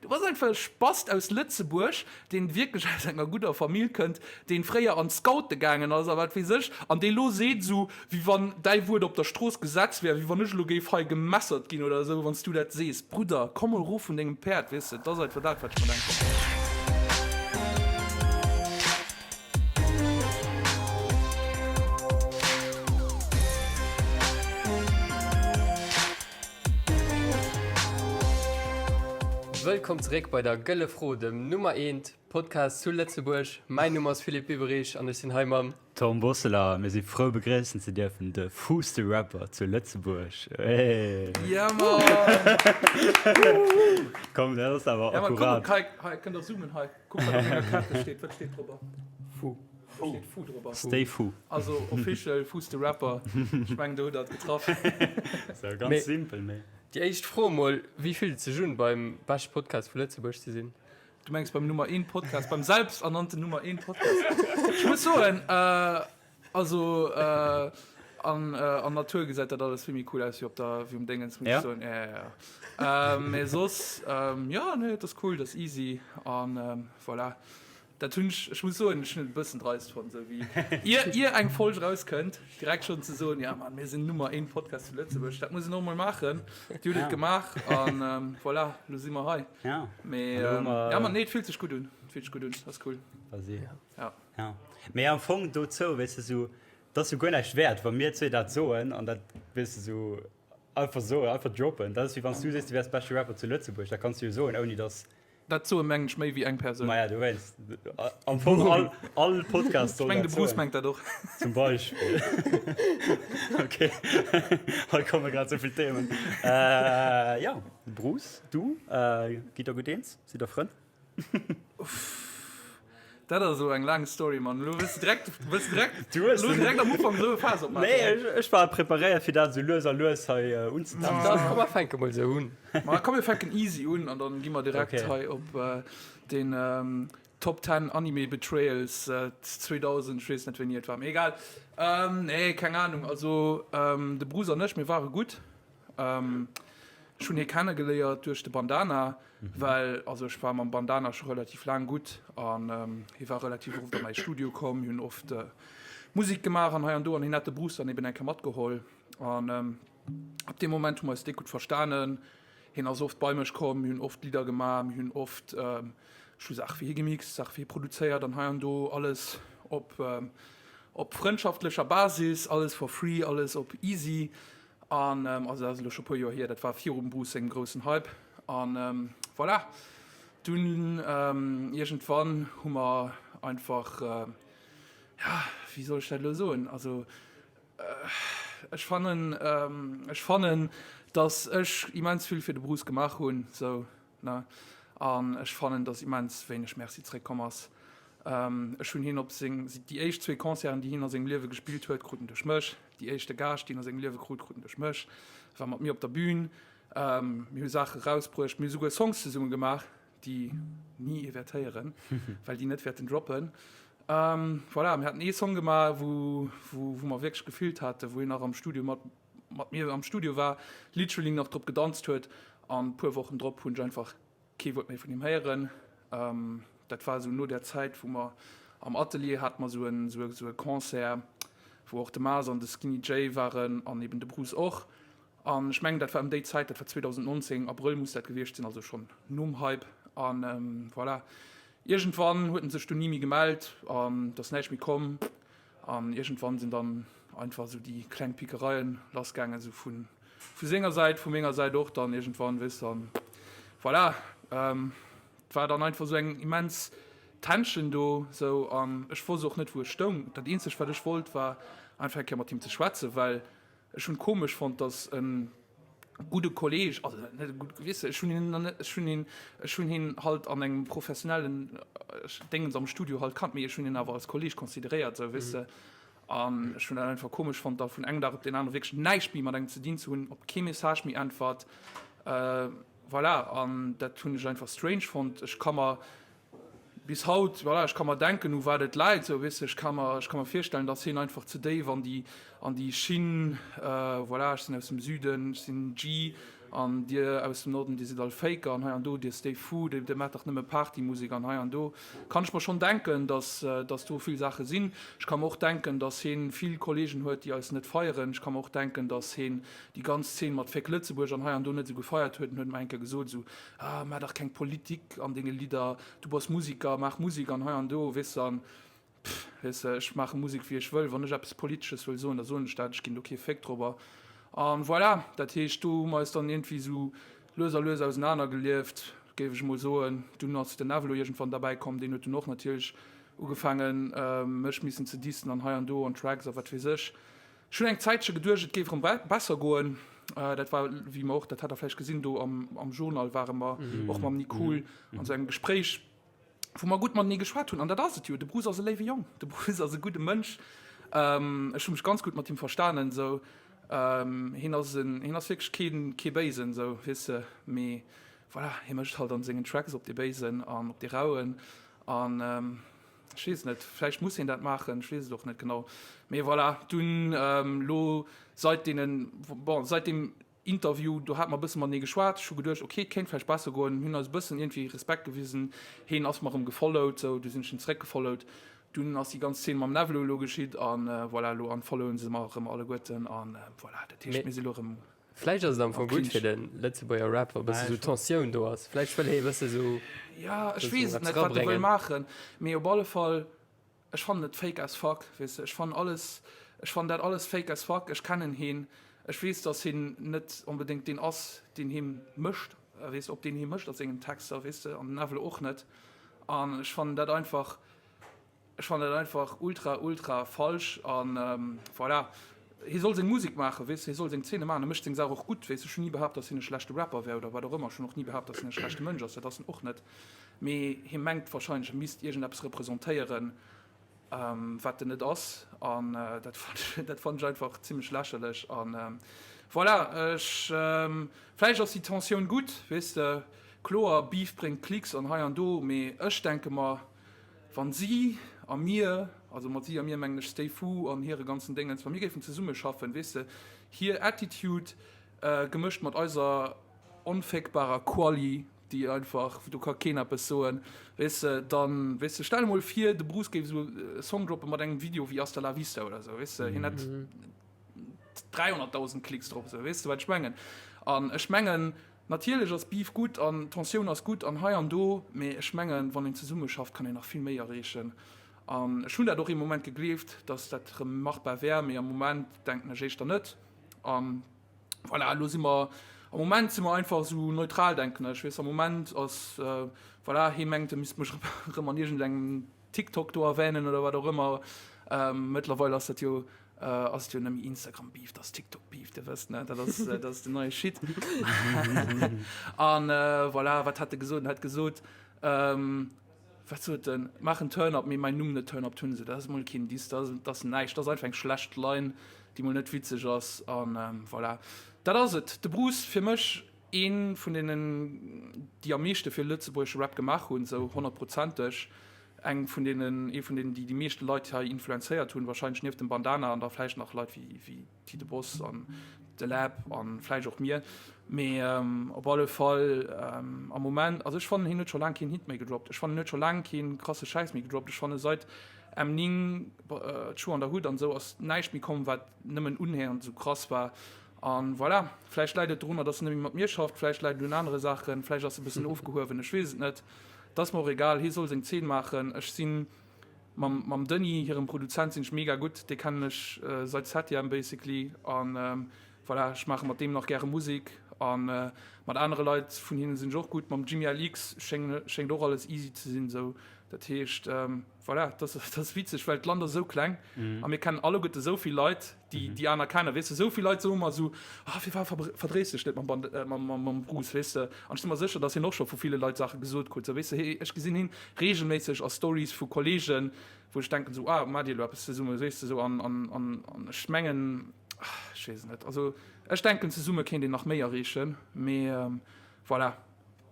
Du bass einfach e Spast aus Lëtzebuerg, deen wierklech aus enger gudder Famill kënnt, deen fréier an d'Scoute gaangen ass a wat weess ech, an dee lo seet, esou wéi wann däi Wuert op der Strooss Gesetz wär, wéi wann ech elo géif hei gemessert ginn oder esou, wann s du dat sees. Brudder, komm mol erof vun dengem Päerd, weess de, et ass einfach dat, wat ech mer denken. Wëllkomm zeréck bei der Gëlle Fro, dem Nummer eent Podcast zu Lëtzebuerg. Mäin Numm ass Philippe Biberich an ech sinn hei mam. Tom Bosseler. Mir si frou begréissen ze dierfen de fuuste Rapper zu Lëtzebuerg. Hey! Yeah man! Komm, dat ass awer Ja man, komm, akkurat. hei, hei, kënnt der zoomen hei. Kuck wat op menger Kette steet. Wat steet drobber? Fu. Do steet Fu drobber. Stay Fu. Also official Fuuste Rapper. Ech mengen do hutt der et getraff. Sou ganz simpel, mee. Déi éischt Fro mol, Wéi fillt et sech un, beim beschte Podcast vu Lëtzebuerg ze sinn? Du mengs beim Nummer eent Podcast, beim selbsternannten Nummer eent Podcast? Ech muss soen, also an an Natur gesäit dat alles vill méi cool aus wéi op der, wéi um Déngens, muss ech soen. Ja, ja, ja. Mee soss, jo, nee, et ass cool, et ass easy an voilà. Dat hunn ech, ech muss soen, ech hunn et e bëssen dreist fonnt, esou wéi ier, ier eng Folg erauskënnt, direkt schonn ze soen, ja Mann, mir sinn Nummer een Podcast zu Lëtzebuerg, dat muss een och emol maachen. Dir hutt et gemaach an voilà, elo si mer hei. Ja. Mee ja Mann, nee, et fillt sech gutt un, et fillt sech gutt un, ass cool. Ja. Ja. Mee am Fong dozou, weess de, esou, dat ass jo guer näischt wäert, wa mir zwee dat soen an dat, weess de, esou einfach soen, einfach droppen. Dat ass wéi wann s du sees, du wäers beschte Rapper zu Lëtzebuerg, dat kanns du jo soen, ouni datt Dat soe mengen ech méi wéi eng Persoun. Maja, dowéinst. Am Fong all, all Podcast soll dat soen. Ech mengen de Bruce mengt dat och. Zum Beispill. Ok, hei komme grad sou vill Themen. Jo, Bruce, du, gitt der gutt eens? Sidd der Frënn? Dat ass elo eng laang Story, Mann. Elo wëlls de direkt, wëlls de direkt, Du hues elo direkt am Ufank esou e Faass opmaachen. Nee, ech, ech war preparéiert, fir dat esou lues a lues hei unzeteasen. Da komm, mer fänke mol esou un. Ma komm, mir fänken easy un an dann gi mer direkt Okay. hei op den Top 10 Anime Betrayals 2000, ech weess net wéini et war, mee egal. Nee, keng Ahnung. Also de Bruce an ech, mir ware gutt. Ech hunn hie kennegeléiert duerch de Bandana, well also ech war mam Bandana scho relativ laang gutt an hie war relativ oft a mäi Studio komm, mir hunn oft Musek gemaach an hei an do an hien hat de Bruce dann eben eng Kéier matgeholl an ab deem Moment hu mer eis déck gutt verstanen. Hien ass oft bei mech komm, mir hunn oft Lidder gemaach, mir hunn oft, ech hu Saache fir hie gemixt, Saache fir hie produzéiert an hei an do, alles op op frëndschaftlecher Basis, alles for free, alles op easy. An also dat ass elo scho puer Joer hier, dat war virum Bruce sengem groussen Hype. An voilà, dunn iergendwann hu mer einfach, ja, wéi soll ech dat elo soen, also ech fannen, ech fannen, datt ech immens vill fir de Bruce gemaach hunn, sou. Ne? An ech fannen, dass immens wéineg Merci zréckkomm ass. Ech hunn hien op seng, déi éischt zwee Concerten, déi hien a sengem Liewe gespillt huet, krut en duerch mech. Déi éischte Gage, déi en a sengem Liewe krut, krut en duerch mech. E war mat mir op der Bühn. Mir hu Saache rausbruecht. Mir hu souguer Songs zesumme gemaach, déi ni ee wäert héieren, well déi net wäerten droppen. Voilà, mir haten ee Song gemaach, wou, wou, wou mer wierklech gefillt haten, wou hien nach am Studio mat mat mir am Studio war, literally nach drop gedanzt huet an puer Wochen drop hunn ech einfach kee Wuert méi vun him héieren. Dat war esou no där Zäit wou mer am Atelier hate mer esou en esou e Concert wou och de Mars an de Skinny Jay waren an eben de Bruce och an ech mengen dat war ëm déi Zäit, dat war 2019, Abrëll muss dat gewiescht sinn, also schonn nom Hype an voilà. Iergendwann huet en sech dunn ni méi gemellt an et ass näischt méi komm. An iergendwann sinn dann einfach esou déi kleng Pickereien lassgaangen, esou vu vu senger Säit, vu menger Säit och dann iergendwann, weess de. An voilà, et war dann einfach esou eng immens Tension do esou an ech wosst och net, wou ech stoung. Dat eenzegt, wat ech wollt, war einfach eng Kéier mat him ze schwätzen, well Ech hunn komesch fonnt, dass en gudde Kolleg, also net e gutt, weess de, ech hunn hien net, ech hunn hien, ech hunn hien halt an engem professionellen Déngens am Studio halt kannt, mee ech hunn hien awer als Kolleg consideréiert, esou, weess de. An ech hunn dat einfach komesch fonnt, da vun engem Dag op deen anere wierklech näischt méi mat engem ze dinn ze hunn, op kee Message méi äntwert, voilà. An dat hunn ech einfach strange fonnt. Ech ka mer Bis haut, voilà, ech ka mer denken, u wat et läit, sou, weess de, ech ka mer, ech ka mer virstellen, dass hien einfach ze déif an déi, an déi Schinn, voilà, ech sinn aus dem Süden, ech sinn G. An dir aus dem Norden, dir sidd all Faker an hei an do, dir Stay Fu, dir maacht dach nëmme Partymusek an hei an do. Kann ech mer schonn denken, dass dass do vill Saache sinn. Ech ka mer och denken, dass heen vill Kollegen huet, déi eis net feieren. Ech ka mer och denken, dass heen déi ganz Zeen mat Féck Lëtzebuerg an hei an do net esou gefeiert huet. En huet mer eng Kéier gesot esou, ah, maach dach keng Politik an denge Lidder, du bass Musiker, maach Musek an hei an do, weess de. An Pff, weess de, ech maache Musek wéi ech wëll. Wann ech eppes Politesches wëll soen, da soen ech dat. Ech ginn do kee Féck drobber. An voilà, dat heescht, do hu mer eis dann iergendwéi esou lues a lues ausenaner gelieft, géif ech emol soen. Dunn ass den Evelo iergendwann derbäi komm, deen huet dunn och natierlech ugefaangen, mech missen ze dissen an hei an do an Tracks a wat weess ech. Ech hunn eng Zäitche geduecht, et géif erëm besser goen. Dat war, wéi mer och, dat hat Der vläicht gesinn, do am Journal ware mer och mam Nicool an esou engem Gespréich. wou mer gutt matenee geschwat hunn, an dat ass et jo, de Bruce ass e léiwe Jong, de Bruce ass e gudde Mënsch, ech hu mech ganz gutt mat him verstanen esou, hien ass en, hien ass wierklech keen, kee Béisen esou, weess de, mee voilà, hie mécht halt an sengen Tracks op dee Béisen an op dee Rauen an ech weess et net, vläicht muss hien dat maachen, ech weess et och net genau, mee voilà, dunn elo seit deenen, bon, seit deem Interview, do hate mer e bësse matenee geschwat. Ech hu geduecht, ok, et kéint vläicht besser goen. Mir hunn eis e bëssen iergendwéi Respekt gewisen. Heen ass mer erëm gefollowt, sou, du sinn ech en zeréckgefollowt. Dunn ass déi ganz Zeen mam Nevelo elo geschitt a voilà, elo unfollowen se mer erëm alleguerten a voilà, dat heescht, mir si elo erëm Vläicht ass et am Fong gutt fir de Lëtzebuerger Rap, wa bësse sou Tensioun do ass. Vläicht wëll hee e bësse sou. Jo, ech weess et net, wat e wëll maachen, mee op alle Fall Ech fannen et fake as fuck, weess de. Ech fannen alles, ech fannen dat alles fake as fuck. Ech kennen heen, ech weess, dass heen net onbedéngt deen ass, deen hee mécht, weess de, op deen hee mécht a sengen Texter, weess de, an den Evelo och net. An ech fannen dat einfach, ech fannen dat einfach ultra, ultra falsch. An voilà, hee soll seng Musek maachen, weess de, hee soll seng Zeene maachen, e mécht seng Saach och gutt, weess de. Ech hunn ni behaapt, dass hien e schlechte Rapper wär oder wat och ëmmer. Ech hunn och ni behaapt, dass hien e schlechte Mënsch ass, dat ass en och net. Mee hie mengt wahrscheinlech, e misst iergendeppes representéieren, wat en net ass. An dat dat fannen ech einfach zimmlech lächerlech. An voilà, ech, vläicht ass déi Tensioun gutt, weess de. Kloer, Beef bréngt Klicks an hei an do, mee ech denke mer, wann si a mir, also mat si a mir mengen ech Stay Fu an hire ganzen Déngens, wa mir géifen zesummeschaffen, weess de, hir Attitude gemëscht mat eiser onféckbarer Quali, déi einfach, do ka keen eppes soen, weess de, dann, weess de, stell emol vir, de Bruce géif esou e Song droppe mat engem Video wéi Hasta la Vista oder esou, weess de, hien hätt 300.000 Klicks drop, esou, weess de, wat ech mengen? An ech mengen, natierlech ass Beef gutt an Tensioun ass gutt an hei an do, mee ech mengen, wann een zesummeschafft, kann een nach vill méi erreechen. An ech hunn dat och ee Moment gegleeft, dass dat erëm machbar wär, mee am Moment denken ech éischter net. An. Voilà, elo si mer, am Moment si mer einfach esou neutral, denken ech. Weess, am Moment ass, voilà, hee mengt, e misst mech erëm an iergendengem TikTok do erwänen oder wat och ëmmer. Mëttlerweil ass dat jo, ass et jo net méi Instagram-Beef, dat ass TikTok-Beef, Dir wësst, ne, dat ass, dat ass den neie Shit. An voilà, wat hat e gesot? En hat gesot, Wat sot en? Maach en Turn-up, mee mäin Numm net Turn-up Tunse. Dat ass mol keen Diss, dat ass näischt. Dat ass einfach eng schlecht Line, déi mol net witzeg ass. An voilà, dat ass et. De Bruce, fir mech ee vun deenen, déi am meeschte fir lëtzebuergesche Rap gemaach hunn, sou honnertprozenteg. Eng vun deenen, ee vun deenen, déi déi meeschte Leit hei influenzéiert hunn, warscheinlech nieft dem Bandana an da vläicht nach Leit wéi Ti de Boss an de Läb an vläicht och mir, mee op alle Fall am Moment, also ech fannen hien huet scho laang keen Hit méi gedroppt, ech fannen hien huet scho laang keen krasse Schäiss méi gedroppt, ech fanne seit M9, d'Schuh an der Hood an esou ass näischt méi komm wat nëmmen unhéiernd esou krass war an voilà. Vläicht läit et dorunner dass en net méi mat mir schafft, vläicht läit et un anere Saachen, vläicht ass e bëssen ofgehuewen, ech weess et net, et ass mer och egal, hie soll seng Zeen maachen, ech sinn Mam mam Denis hirem Produzent sinn ech mega gutt, dee kennen ech seit Septième basically an voilà, ech maache mat deem nach gäre Musek an mat anere Leit vun hinnen sinn ech och gutt. Mam Jimmy LX schéngt schéngt och alles easy ze sinn esou. Dat heescht voilà, dat ass dat ass witzeg, well d'Land ass esou kleng a mir kennen alleguerte esou vill Leit, déi déi aner kennen, weess de. Esou vill Leit soe mer esou, ah firwat verdrees dech net mam mam mam Bruce, weess de. An ech si mer sécher, datt hien och scho vu ville Leit Saache gesot krut, sou weess de, hee ech gesinn hien reegelméisseg a Stories vu Kolleegen, wou ech denken esou, ah maacht dir elo eppes zesumme, weess de, sou an an an an ech mengen, ech weess et net, also ech denken zesumme kéint een nach méi erreechen, mee voilà,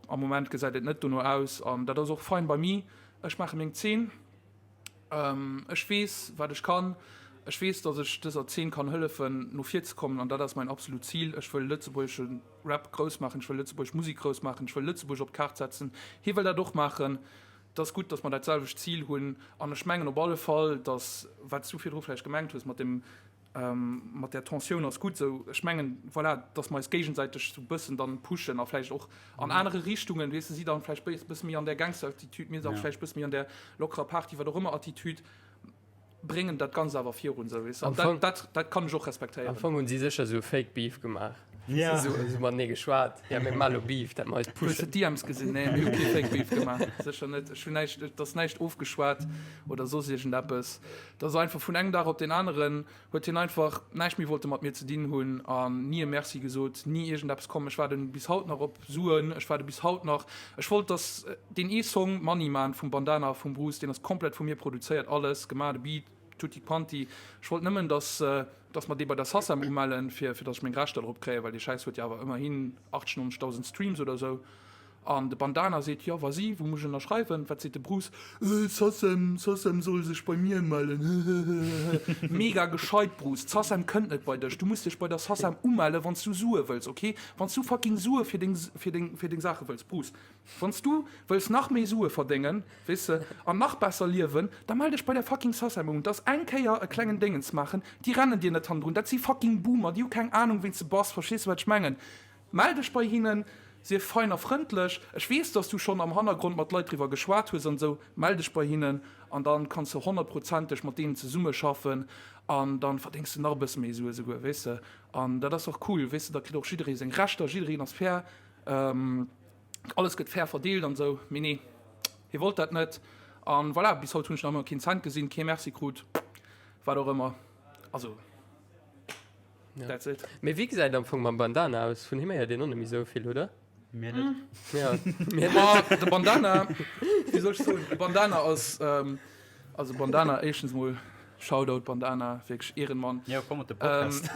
am Moment gesäit et net dono aus an dat ass och fine by me, ech maache meng Zeen. Ech weess, wat ech kann. Ech weess, dass ech dëser Zeen kann hëllefen, no vir ze kommen, an dat ass mäin absolut Zil. Ech wëll lëtzebuergesche Rap grouss maachen, ech wëll lëtzebuergesch Musek grouss maachen, ech wëll Lëtzebuerg op d'Kaart setzen. Hie wëll dat och maachen. Et ass gutt, dass mer dat selwecht Zil hunn. An ech mengen op alle Fall, dass, wat s du virdru vläicht gemengt hues mat dem, mat där Tensioun ass gutt esou. Ech mengen, voilà, dass mer eis géigesäiteg esou bëssen dann pushen a vläicht och an anere Richtungen, weess de, si dann vläicht bësse méi an där Gangster-Attitüd, mir dann vläicht bësse méi an där lockerer Party, wat och ëmmer Attitüd. bréngen dat Ganzt awer virun, sou weess de. An dat, dat, dat kann ech och respektéieren. Am Fong hunn si sécher sou Fake Beef gemaach. Ja. Sou, sou matenee geschwat, ja mir maache lo Beef, dat mer eis pushen. Hues de d'DMs gesinn? Nee, mir hu kee Fake Beef gemaach. Sécher net. Ech hunn näischt, et ass näischt ofgeschwat oder soss iergendeppes. Et ass einfach vun engem Dag op deen aneren huet hien einfach näischt méi wollte mat mir ze dinn hunn an ni e Merci gesot, ni iergendeppes komm. Ech waarden bis haut nach op Suen, ech waarde bis haut nach, ech wollt dass deen ee Song Money Man vum Bandana a vum Bruce, deen ass komplett vu mir produzéiert, alles gemaach, de Beat, tutti quanti. Ech wollt nëmmen dass dass mer dee bei der Sacem umellen, fir fir dass ech meng Rechter drop kréien, well dee Schäiss huet jo awer ëmmerhin 80, 90.000 Streams oder esou. An de Bandana seet, Jo, vas-y, wou muss ech ënnerschreiwen? Wat seet de Bruce? Äh, d'Sacem, d'Sacem soll sech bei mir mellen, hehehehe. Mega gescheit, Bruce, d'Sacem kënnt net bei dech, du muss dech bei der Sacem umellen, wann s du Sue wëlls, ok? Wann s du fucking Sue fir deng, fir deng, fir deng Saache wëlls, Bruce, wann s du wëlls nach méi Sue verdéngen, weess de, an nach besser liewen, da mell dech bei der fucking Sacem un. Dass eng Kéier e klengen Déngens maachen, déi rennen dir net hannendrun, dat si fucking Boomer, déi hu keng Anung, ween s de bass, verstees de, wat ech mengen? Mell dech bei hinnen, sief fein a frëndlech. Ech weess, dass du schonn am Hannergrond mat Leit driwwer geschwat hues an esou. Mell dech bei hinnen an dann kanns de honnertprozenteg mat deenen zesummeschaffen an dann verdéngs de nach e bësse méi Sue souguer, weess de. An dat ass och cool, weess de, da kritt och jidderee seng Rechter, jiddereen ass fair, alles gëtt fair verdeelt an esou. Mee nee, hie wollt dat net an voilà, bis haut hunn ech nach ëmmer keen Cent gesinn, kee Merci krut, wat och ëmmer. Also. Ja. That's it. Mee wéi gesäit am Fong mam Bandana aus? Vun him héiert een och net méi esou vill, oder? Mir net. Ja, mir net. Ma de Bandana, wéi soll ech soen, de Bandana ass, ähm, also Bandana, éischtens mol Shoutout Bandana, wierklech Ehrenmann. Jo, komm op de Podcast.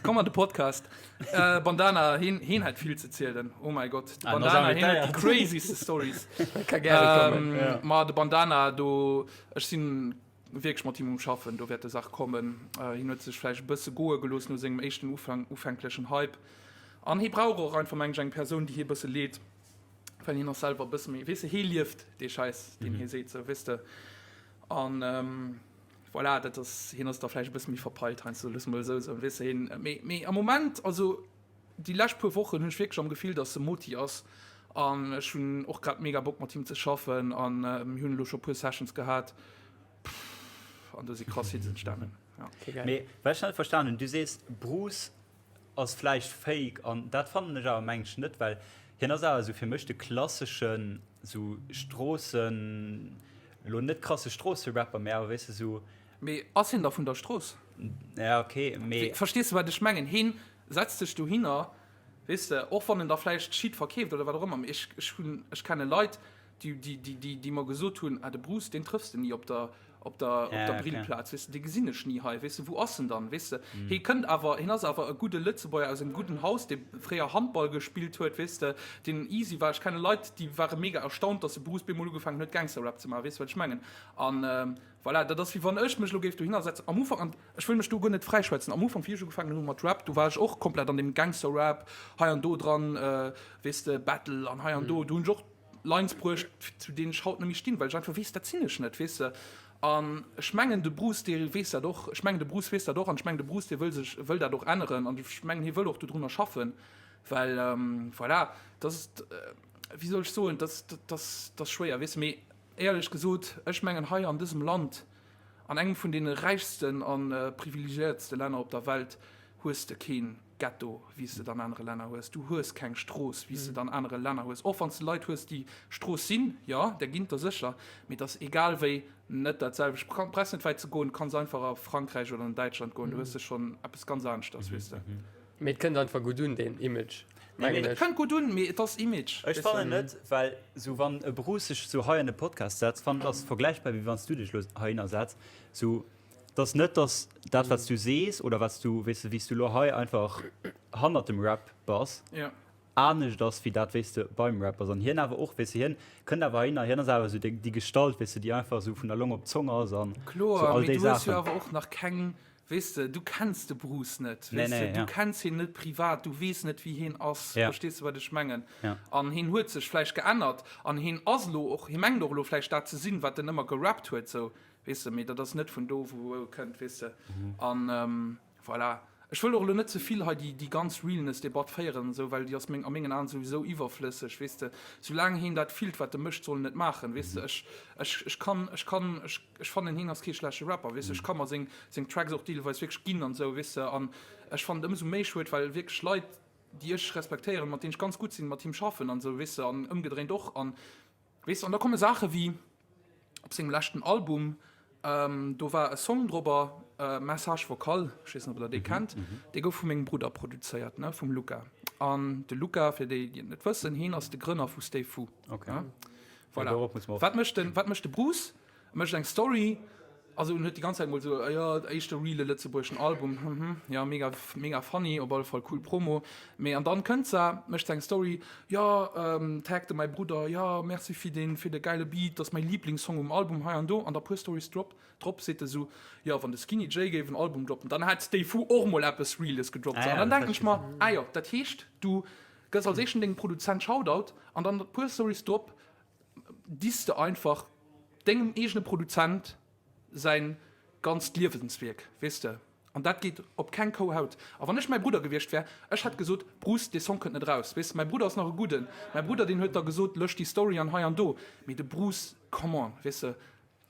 Komm an de Podcast. Äh, Bandana, hien, hien hätt vill ze zielen. Oh mäi Gott, de Ah, Bandana, hien huet déi crazyste Stories. Ka gäre kommen. Ähm, Ja. Ma de Bandana, do, ech sinn wierklech mat him um Schaffen, do wäerte Sache kommen. Hien huet sech vläicht e bësse goe gelooss no sengem éischten ufänklechen Hype. An hie brauch och einfach, meng ech, eng Persoun, déi hie bësse leet, well hien ass selwer e bësse méi, weess de, hie lieft dee Schäiss, deen hie seet, sou, weess de. An voilà, dat ass, hien ass da vläicht e bësse méi verpeilt heiansdo, loosse mer et esou soen, weess de. Hien, mee, mee am Moment, also déi lescht puer Wochen hunn ech wierklech am Gefill, dass e Moti ass an ech hunn och grad mega Bock mat him ze schaffen an mir hunn elo scho puer Sessions gehat an do si krass Hits entstanen. Ja. Mee wat ech net verstan hunn, du sees Bruce ass vläicht fake an dat fannen ech awer mengen ech net, well hien ass awer esou fir mech de klasseschen esou Stroossen, elo net krasse Stroosse-Rapper, mee awer weess de esou. Mee ass hien da vun der Strooss? Ja ok, mee. Verstees de wat ech mengen? Hien setzt sech dohinner, weess de, och wann en da vläicht Shit verkeeft oder wat och ëmmer, mee ech, ech hunn, ech kenne Leit, déi, déi, déi, déi, déi mer gesot hunn, ah de Bruce, deen trëffs de ni op der, op der, op der Brillplaz, weess de, dee gesinn ech ni hei, weess de, wou ass en dann, weess de. Hie kënnt awer, hien ass awer e gudde Lëtzebuerger aus engem gudden Haus, dee fréier Handball gespillt huet, weess de, deen easy war. Ech kenne Leit, déi ware mega erstaunt, datt de Bruce bemol ugefaangen huet, Gangster-Rap ze maachen, weess de, wat ech mengen. An voilà, dat ass wéi wann ech mech elo géif dohinner setzen am Ufank, an Ech wëll mech do guer net fräischwätzen. Am Ufank, wéi ech ugefaangen hu mat Rap, do war ech och komplett an deem Gangster-Rap, hei an do dran, weess de, Battle an hei an do. Do hunn ech och Lines bruecht, zu deenen ech haut net méi stinn, well ech einfach weess, dat sinn ech net, weess de. An ech mengen, de Bruce, dee weess dat och. Ech mengen, de Bruce weess dat och an ech mengen, de Bruce, dee wëll sech, wëll dat och änneren an ech mengen, hie wëll och dodrunner schaffen, well, voilà, dat ass, wéi soll ech soen, dat, dat ass, dat ass schwéier, weess de. Mee éierlech gesot, ech mengen, hei an dësem Land, An engem vun deene räichsten a privilegiéiertste Länner op der Welt hues de keen Ghetto, wéi s de et an anere Länner hues. Du hues keng Strooss, wéi s de et an anere Länner hues. Och wann s de Leit hues, déi Strooss sinn, jo, där ginn et der sécher, mee et ass egal wéi net dat selwecht. Brauchs net wäit ze goen, kanns einfach a Frankräich oder an Däitschland goen, do hues de schonn eppes ganz aneschters, weess de. Mee et kënnt einfach gutt un, deen Image, mengen ech. Et kënnt gutt un, mee et ass Image. Ech fannen net, well sou wann e Bruce sech sou hei an e Podcast setzt, fannen ass vergläichbar wéi wann s du dech elo heihinner setz. Sou et ass net dass dat wat s du sees oder wat s du, weess de, wéi s du elo hei einfach hannert dem Rap bass, Ja. anescht ass wéi dat wéis de beim Rap ass an hien awer och weess de hien kënnt awer heihinner, hien ass awer esou déi déi Gestalt weess de déi einfach esou vun der Long op d'Zong ass an esou Kloer, all mee déi du hues jo Saachen. awer och nach keng, weess de, du kenns de Bruce net, Nee weess de, nee du ja. kenns hien net privat, du weess net wéi hien ass, Ja. verstees de wat ech mengen? Ja. An hien huet sech vläicht geännert an hien ass elo och, hie mengt och elo vläicht dat ze sinn wat en ëmmer gerappt huet sou, weess de, mee dat ass net vun do wou e kënnt, weess de, an Voilà. Ech wëll och elo net ze vill hei déi ganz Realness-Debatt féieren an esou, well déi ass meng, a mengen Aen souwisou iwwerflësseg, weess de. Soulaang heen dat fillt, wat e mécht, soll en et maachen, weess de. Ech, ech, ech kann, ech kann, ech, ech fannen, heen ass kee schlechte Rapper, weess de. Ech ka mer seng, seng Tracks och deelweis wierklech ginn an esou, weess de. An ech fannen et ëmsou méi schued, well wierklech Leit, déi ech respektéieren, mat deenen ech ganz gutt sinn, mat him schaffen an esou, weess de, an ëmgedréint och. An, weess de, an da komme Saache wéi. Op sengem leschten Album, do war e Song drobber, Message Vocal, ech weess net, ob der dee kennt, dee gouf vu mengem Brudder produzéiert, ne, vum Luca. An de Luca, fir déi, déi et net wëssen, heen ass de Grënner vu Stay Fu. Okay. Voilà. Wat mécht den, wat mécht de Bruce? E mécht eng Story. Also en huet déi ganz Zäit mol esou, ah jo, éischte reale lëtzebuergeschen Album, hm, jo, mega, mega funny, op alle Fall cool Promo. Mee an dann kënnt se, mécht se eng Story, jo, taggt de mäi Brudder, jo, merci fir deen, fir de gäile Beat, dat ass mäi Liblingssong um Album, hei an do. An da puer Stories drop, drop seet e sou, jo, wann de Skinny Jay géif en Album droppen, dann hätt Stay Fu och mol eppes Reales gedroppt. An dann denken ech mer, ah jo, dat heescht, du gëss als éischten dengem Produzent Shoutout an dann puer Stories drop Diss de einfach dengem eegene Produzent säin ganzt Liewenswierk, weess de? An dat geet op keng Kou Haut. A wann ech mäi Brudder gewiescht wär, ech hätt gesot, Bruce, dee Song kënnt net raus, weess de? Mäi Brudder ass nach e Gudden, mäi Brudder, deen huet da gesot, lösch déi Story an hei an do. Mee de Bruce, come on, weess de?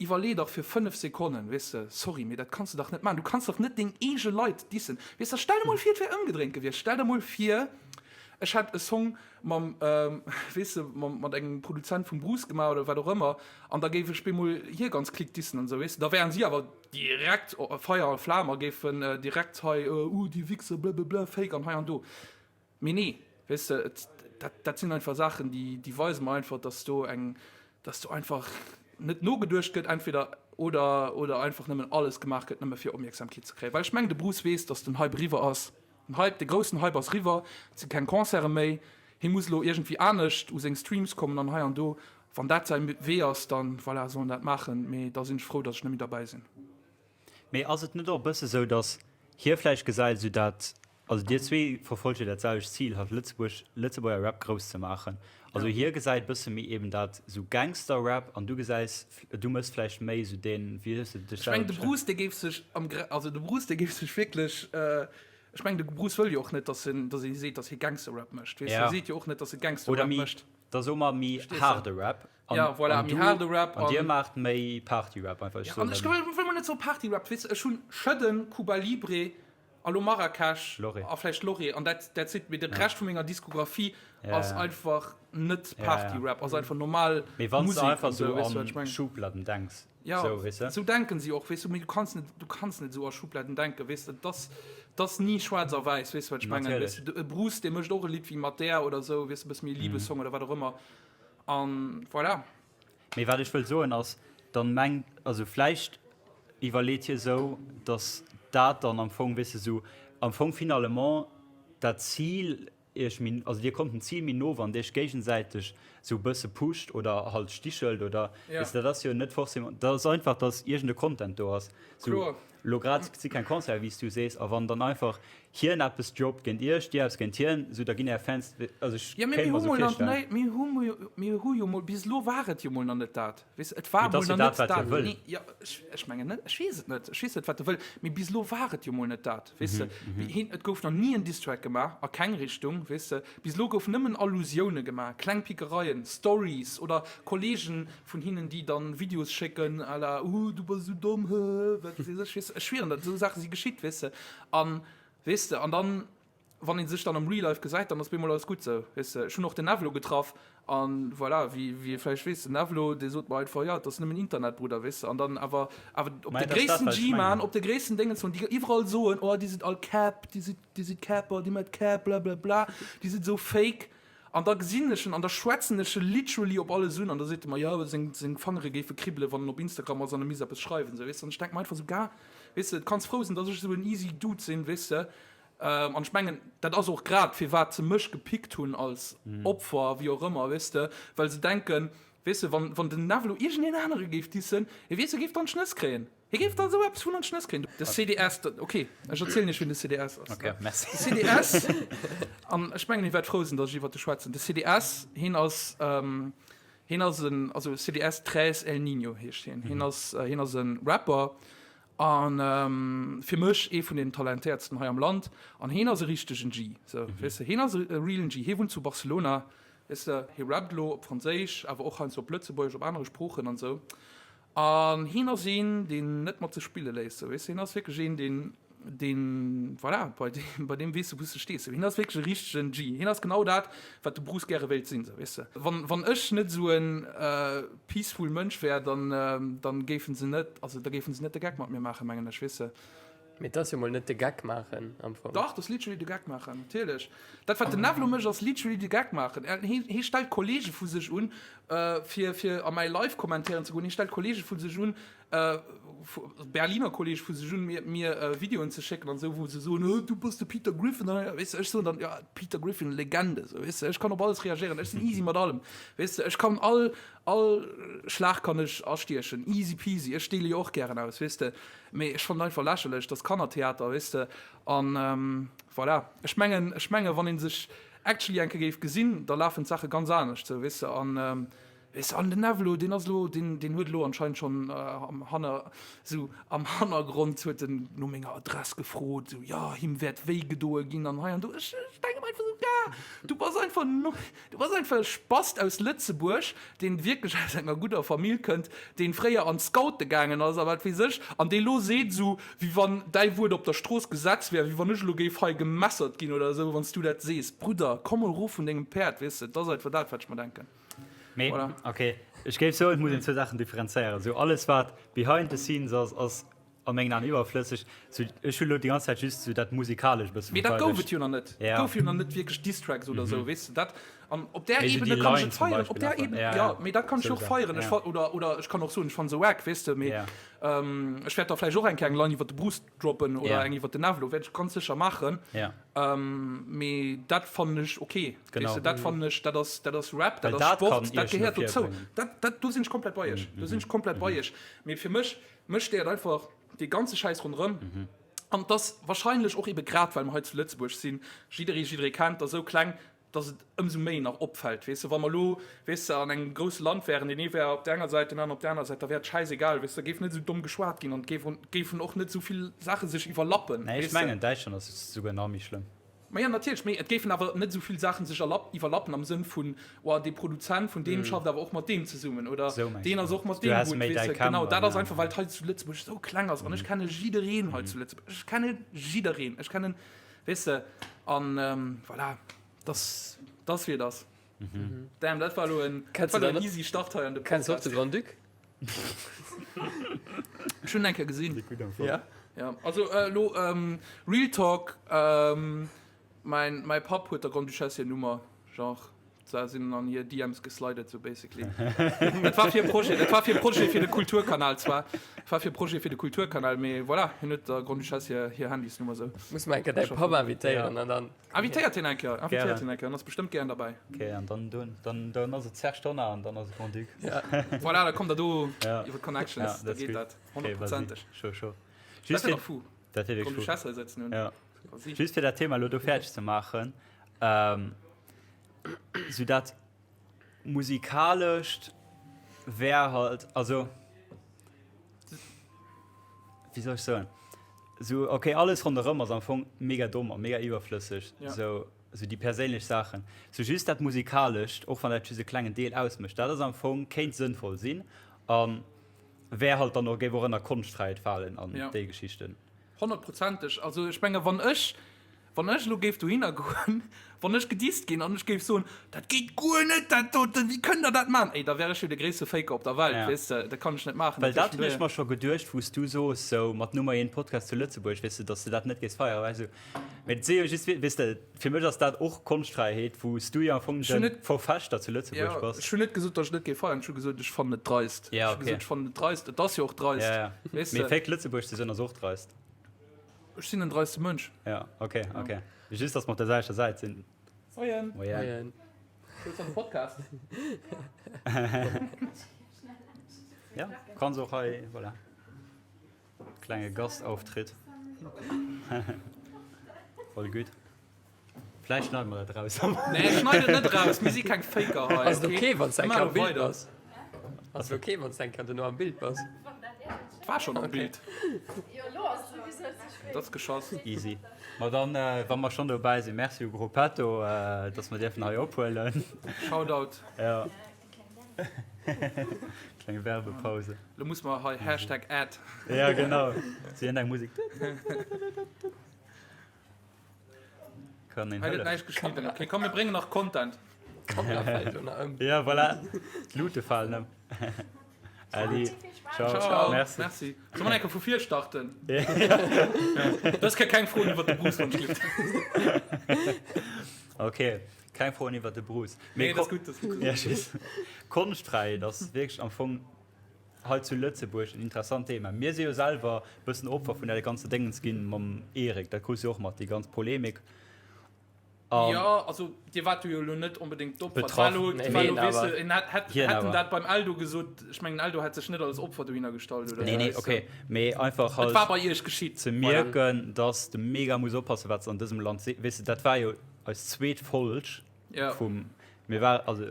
Iwwerlee dach fir 5 Sekonnen, weess de, sorry, mee dat kanns de dach net maachen. Du kanns dach net deng eege Leit dissen. Weess de, stell der mol vir, et wär ëmgedréint gewiescht. Stell der mol vir, ech hätt e Song mam, weess de, mam, mat engem Produzent vum Bruce gemaach oder wat och ëmmer, an da géif ech bemol hir ganz Clique dissen an esou, weess de. Da wären si awer direkt Feier a Flam a géifen direkt hei, uh, déi Wichser, blablabla, fake an hei an do. Mee nee, weess de, et, dat, dat sinn einfach Saachen, déi, déi weise mer einfach, dass do eng, dass do einfach net nogeduecht gëtt entweder oder, oder einfach nëmmen alles gemaach gëtt, nëmme fir Opmierksamkeet ze kréien. Well ech mengen, de Bruce weess, dass den Hype eriwwer ass. Den Hype, de groussen Hype ass eriwwer, et si keng Concerte méi, hie muss elo iergendwéi anescht u seng Streams kommen an hei an do. Wann dat säi Wee ass, dann, voilà, soll en dat maachen, mee da sinn ech frou, dass ech net méi derbäi sinn. Mee ass et net och e bësse sou, dass hie vläicht gesäit, esou dat, also dir zwee verfolgt jo dat selwecht Zil, halt Lëtzebuerg, Lëtzebuerger Rap grouss ze maachen. Also hie gesäit bësse méi eben dat esou Gangster-Rap an du gesäis, du méchs vläicht méi esou deen, wéi hues de dech Ech mengen selwer de beschriwwen? Bruce dee géif sech am Gre, also de Bruce dee géif sech wierklech, ech mengen de Bruce wëll jo och net, dass en, dass ee seet, dass hie Gangster-Rap mécht, weess de, Ja. hie seet jo och net, dass e Oder Gangster-Rap méi, mécht. da soe mer méi Verstees de? haarde Rap. An, ja, voilà, an méi du, haarde Rap. An dir maacht méi Party-Rap einfach. Ja, an ech wëll, wëll mol net soe Party-Rap, weess de, ech hunn Schëdden, Cuba Libre a lo Marracash Lorry. a vläicht Lorry an dat, that's it. Mee de Ja. Rescht vu menger Diskografie Ja, ass ja. einfach net Ja, ja. Party-Rap, ass einfach normal Mee wann s Musek de einfach an sou, sou weess du, wat ech an mengen? Schubladen denks, Ja, sou, weess de? sou denken si och, weess du, mee du kanns net, du kanns net sou a Schubladen denken, weess de, 't ass, 't ass ni schwaarz a wäiss, weess du, wat ech mengen? Natierlech. Weess de, e Bruce, dee mécht och e Lidd wéi Mat där oder sou, weess de, e bësse méi e Liebessong oder wat och ëmmer. An voilà. Mee wat ech wëll soen ass, dann mengt, also vläicht iwwerleet hie sou, datt dat dann am Fong, weess de, sou am Fong finalement dat Zil iech méi, also dir kommt dem Zil méi no, wann dir iech géigesäiteg sou e bësse pusht oder halt stichelt oder, weess de, dat ass jo net forcément, dat ass einfach, datt iergend e Content do ass, sou Kloer. Lo grad si keng Concerte wéi s du sees, a wann dann einfach hien eppes droppt géint iech, dir eppes géint hien, sou da ginn är Fans, also ech Jo, mee kéint mir mer hu sou mol nach virstellen. nei, mir hu mir hu jo mol, bis elo war et jo mol nach net dat, weess de, et war Mee et mol ass jo nach dat net wat hie dat. wëll. Nee, jo, ech, ech mengen net, ech weess et net, ech weess net wat e wëll, mee bis elo war et jo mol net dat, weess de. Hien, et gouf nach ni en Disstrack gemaach, a keng Richtung, weess de. Bis elo goufen nëmmen Allusioune gemaach, kleng Pickereien, Stories oder Kollegen vun hinnen, déi dann Videos schécken à la uh du bass esou domm hëhë wat weess ech, weess de, ech schwieren der, esou Saache si geschitt, weess de, an weess de, an dann wann ee sech dann am Real Life gesäit, dann ass bemol alles gutt sou, weess de. Ech hunn och den Nevlo getraff an voilà, wéi wéi ee vläicht weess, den Nevlo dee sot mer einfach, jo et ass nëmmen Internet, Brudder, weess de, an dann awer awer op Mä de et ass dat, gréissten wat ech G-Man, mengen. op de gréissten Déngens, wann déi iwwerall soen, oh déi sinn all Cap, déi si déi si Capper, déi mat Cap blablabla, déi sinn esou fake. An da gesinn ech en an da schwätzen ech e literally op alles un an da seet e mer, jo, seng, seng Fangere géife kribbelen, wann en op Instagram ass an e misst eppes schreiwen, sou, weess de. An ech denk mer einfach sou, Gars, weess de, du kanns frou sinn, dass ech esou en easy Dude sinn, weess de. An ech mengen, dat ass och grad, firwat se mech gepickt hunn als Opfer, wéi och ëmmer, weess de, well se denken, weess de, wann, wann den Nev elo iergendeen anere géif dissen, hie weess, hie géif dann d'Schnëss kréien. Hie géif da esou eppes vun an d'Schnëss kréien. De CDS, ok, ech erzielen iech, wien de CDS ass. Ok, merci. De CDS, an ech mengen, hie wäert frou sinn, datt ech iwwert e schwätzen. De CDS, hien ass, hien ass en, also CDS Tres El Niño heescht hien. Hien ass, hien ass e Rapper a fir mech ee vun den talentéiertsten hei am Land. An hien ass e richtegen G, sou, weess de. Hien ass e realen G. Hie wunnt zu Barcelona, weess de. Hie rappt elo op Franséisch, awer och heiansdo op Lëtzebuergesch, op anere Sproochen an esou. An hien ass een, deen net mat sech spille léisst, sou, weess de. Hien ass wierklech een, deen, deen, voilà, bei deem, bei deem weess de, wou s de stees, sou. Hien ass wierklech e richtegen G. Hien ass genau dat, wat de Bruce gäre wéilt sinn, sou, weess de. Wann, wann ech net esou en peaceful Mënsch wär, dann, dann géifen se net, also da géifen se net de Geck mat mir maachen, mengen ech, weess de. Mee et ass jo mol net de Geck maachen am Fong. Dach, dat ass literally de Geck maachen, natierlech. Dat wat den Nev elo mécht ass literally de Geck maachen. Hie stellt Kollege vu sech un, fir fir a mäi Live kommentéieren ze goen. Hie stellt Kollege vu sech un, Berliner Kollege vu sech un, mir mir Videoen ze schécken an esou, wou se soen, oh du bass de Peter Griffin. Weess de, ech soen dann, jo Peter Griffin, Legende, sou weess de. Ech kann op alles reagéieren, ech sinn easy mat allem, weess de. Ech kann all all Schlag kann ech astiechen, easy peasy. Ech deele jo och gären aus, weess de. Mee ech fannen einfach lächerlech, dass Kannertheater, weess de, an voilà. Ech mengen, ech mengen, wann ee sech actually eng Kéier géif gesinn, da lafen d'Saache ganz anescht, sou, weess de. An, weess de, an den Nevelo, deen ass elo, deen, deen huet elo anscheinend schonn am Hanner, sou am Hannergrond huet en no menger Adress gefrot, sou, jo, him wäert wéi gedoe ginn an hei an do. Ech, ech denke mer einfach sou, Gars, du bass einfach, du bass einfach e Spast aus Lëtzebuerg, deen wierklech aus enger gudder Famill kënnt, deen fréier an d'Scoute gaangen ass a wat weess ech, an dee lo seet, esou wéi wann däi Wuert op der Strooss Gesetz wär, wéi wann ech elo géif hei gemessert ginn oder esou, wann s du dat sees. Brudder, komm mol erof vun dengem Päerd, weess de, et ass einfach dat, wat ech mer denken. Mee, Voilà. ok, ech géif soen, et muss een zwou Saachen differenzéieren. Esou alles, wat behind the scenes ass, ass A mengen Aen iwwerflësseg. Sou, ech hu lo déi ganz Zäit just sou dat musikalesch bësse Mee dat gouf et jo nach net. Et gouf jo nach net wierklech Disstracks oder sou, weess de dat. An op där Ebene kann ech et feieren. Op där Ebene, jo, mee dat kann ech jo och feieren. Ech fa-, oder, oder ech kann och soen, ech fannen se wack, weess de. Mee ech wäert da vläicht och eng Kéier eng Line iwwer de Bruce droppen oder eng iwwer den Nevlo, wäert ech ganz sécher maachen. Mee dat fannen ech ok, weess de. Dat fannen ech, dat ass, dat ass Rap, dat ass Sport, dat gehéiert dozou. Dat, dat, do sinn ech komplett bei iech. Do sinn ech komplett bei iech. Mee fir mech Mech stéiert einfach dee ganze Schäiss ronderëm. An et ass wahrscheinlech och ebe grad well mer hei zu Lëtzebuerg sinn, jidderee jidderee kennt, ass esou kleng, dass et ëmsou méi nach opfält. Weess de, wa mer elo, weess de, an engem grousse Land wären, deen ee wär op där enger Säit, deen aneren op där aner Säit, da wär et schäisegal, weess de, da géif net esou domm geschwat ginn an et géifen och net esou vill Saache sech iwwerlappen, Nee, ech weess de. mengen, Däitschland ass esouguer nach méi schlëmm. Maja, natierlech, mee et géifen awer net esou vill Saachen sech iwwerlappen am Sënn vun, oh, dee Produzent vun deem schafft awer och mat deem zesummen oder deen ass och mat deem gutt, weess de. Genau, dat ass einfach, well et hei zu Lëtzebuerg esou kleng ass an ech kenne jiddereen hei zu Lëtzebuerg. Ech kenne jiddereen, ech kennen, weess de, an voilà, dass, dass wéi et ass. Damn, dat war elo en, dat war elo en easy Start hei an de Podcast. Kenns de och de Grand-Duc? Ech hunn en eng Kéier gesinn. Ja. Ja, also elo Real Talk, mäin mäi Papp huet der Grande-Duchesse hir Nummer, genre se sinn an hir DMs geslidet sou basically. Dat war fir e Projet, dat war fir e Projet fir de Kulturkanal zwar, dat war fir e Projet fir de Kulturkanal, mee voilà, hien huet der Grande-Duchesse hir hir Handysnummer sou. Muss mer eng Kéier däi Papp invitéieren an dann. Invitéiert hien eng Kéier, invitéiert hien eng Kéier, en ass bestëmmt gären derbäi. Ok, an dann dann dann dann ass et Serge Tonnar an dann ass et Grand-Duc. Ja. Voilà, da kommt der do iwwer d'Connections, da geet dat honnertprozenteg. Scho, scho. Dat wär nach fou. Dat wär wierklech fou. Grande-Duchesse hei sëtzen hunn. Ja. Just fir dat Thema elo do fäerdeg ze maachen, sou dat Musikalescht wär halt, also wéi soll ech soen, sou okay, alles ronderëm ass am Fong mega domm a mega iwwerflësseg, Ja. sou sou déi perséinlech Saachen. Sou just dat Musikalescht, och wann dat just e klengen Deel ausmécht, dat ass am Fong, kéint sënnvoll sinn a wär halt dann och, géif och ënner Konschtfräiheet falen an Ja. déi Geschichten. Honnertprozenteg. Also ech menge wann ech, wann ech elo géif dohinner goen, wann ech gedisst ginn an ech géif soen, dat geet guer net dat doten, wéi kënnt der dat maachen, ey, da wär ech jo de gréisste Faker op der Welt, Ja. weess de, dat kann ech net maachen. Well dat hunn ech mer scho geduecht, wou s du soos, sou mat Nummer eent Podcast zu Lëtzebuerg, weess de, datt s de dat net géifs feieren, well sou, mee et si jo just, weess de, fir mech ass dat och Konschtfräiheet, wou s du jo am Fong Ech hunn de net- Verfechter zu Lëtzebuerg Ja, bass. ech hunn net gesot, datt ech net géif feieren, ech hu gesot, ech fannen et dreist. Ja, Ech hu okay. gesot, ech fannen et dreist, et ass jo och dreist, Ja, ja. weess Mee de. fake Lëtzebuerg ze sinn ass och dreist. Ech sinn den dreiste Mënsch. Ja, okay, okay. Just, dass mer op der selwechter Säit sinn. Moien. Moien. Moien. Hues an de Podcast? Ja, kanns och hei, voilà. Klenge Gastauftritt. Voll gutt. Vläicht schneide mer dat raus. Nee, schneid et net raus, mir si keng Faker hei. Ass et okay, wann s de eng Kéier am Bild weider. bass? Ass et okay, wann s de eng Kéier dono am Bild bass? Et war schonn am Bild. Dat ass geschoss. Easy. Ma dann, wa mer schonn dobäi sinn, Merci u Gruppetto, dass mer dierfen hei ophuelen. Shoutout. Ja. Kleng Werbepause. Lo muss mer hei Hashtag Ad. Ja, genau. Zu iergendeng Musek. Kann een Hei gëtt hëllefen. näischt geschnidden. Okay, komm, mir bréngen nach Content. D'Kamera fält lo nach ëm. Ja, voilà. D'Lute falen ëm. Allez, ciao. Ciao. Merci. Merci. Soll mer enke vu vir starten? Dës Kéier keng Froen iwwer de Bruce wann ech gelift. Okay, keng Froen iwwer de Bruce. Nee, dat ass gutt, dat ass gutt. Ja, tschüss. Konschtfräiheet ass wierklech am Fong hei zu Lëtzebuerg en interessant Thema. Mir si jo selwer e bëssen Opfer vun där ganzer Déngens ginn mam Eric, dat krus jo och mat, déi ganz Polemik. An Jo, also Dir waart jo elo net onbedéngt d'Opfer. Betraff. D'Valo, Nee, d'Valo, hien weess awer. de, en hätt, hätt, Hien hätt en awer. dat beim Eldo gesot, ech mengen, den Eldo hätt sech net als Opfer dohinner gestallt oder Nee, esou, nee, weess de. okay, mee einfach Et halt war bei Iech geschitt. ze Voilà. mierken, dass de mega muss oppassen, wat s de an dësem Land sees. Weess de, dat war jo eis zweet Folg Ja. vum, mir war, also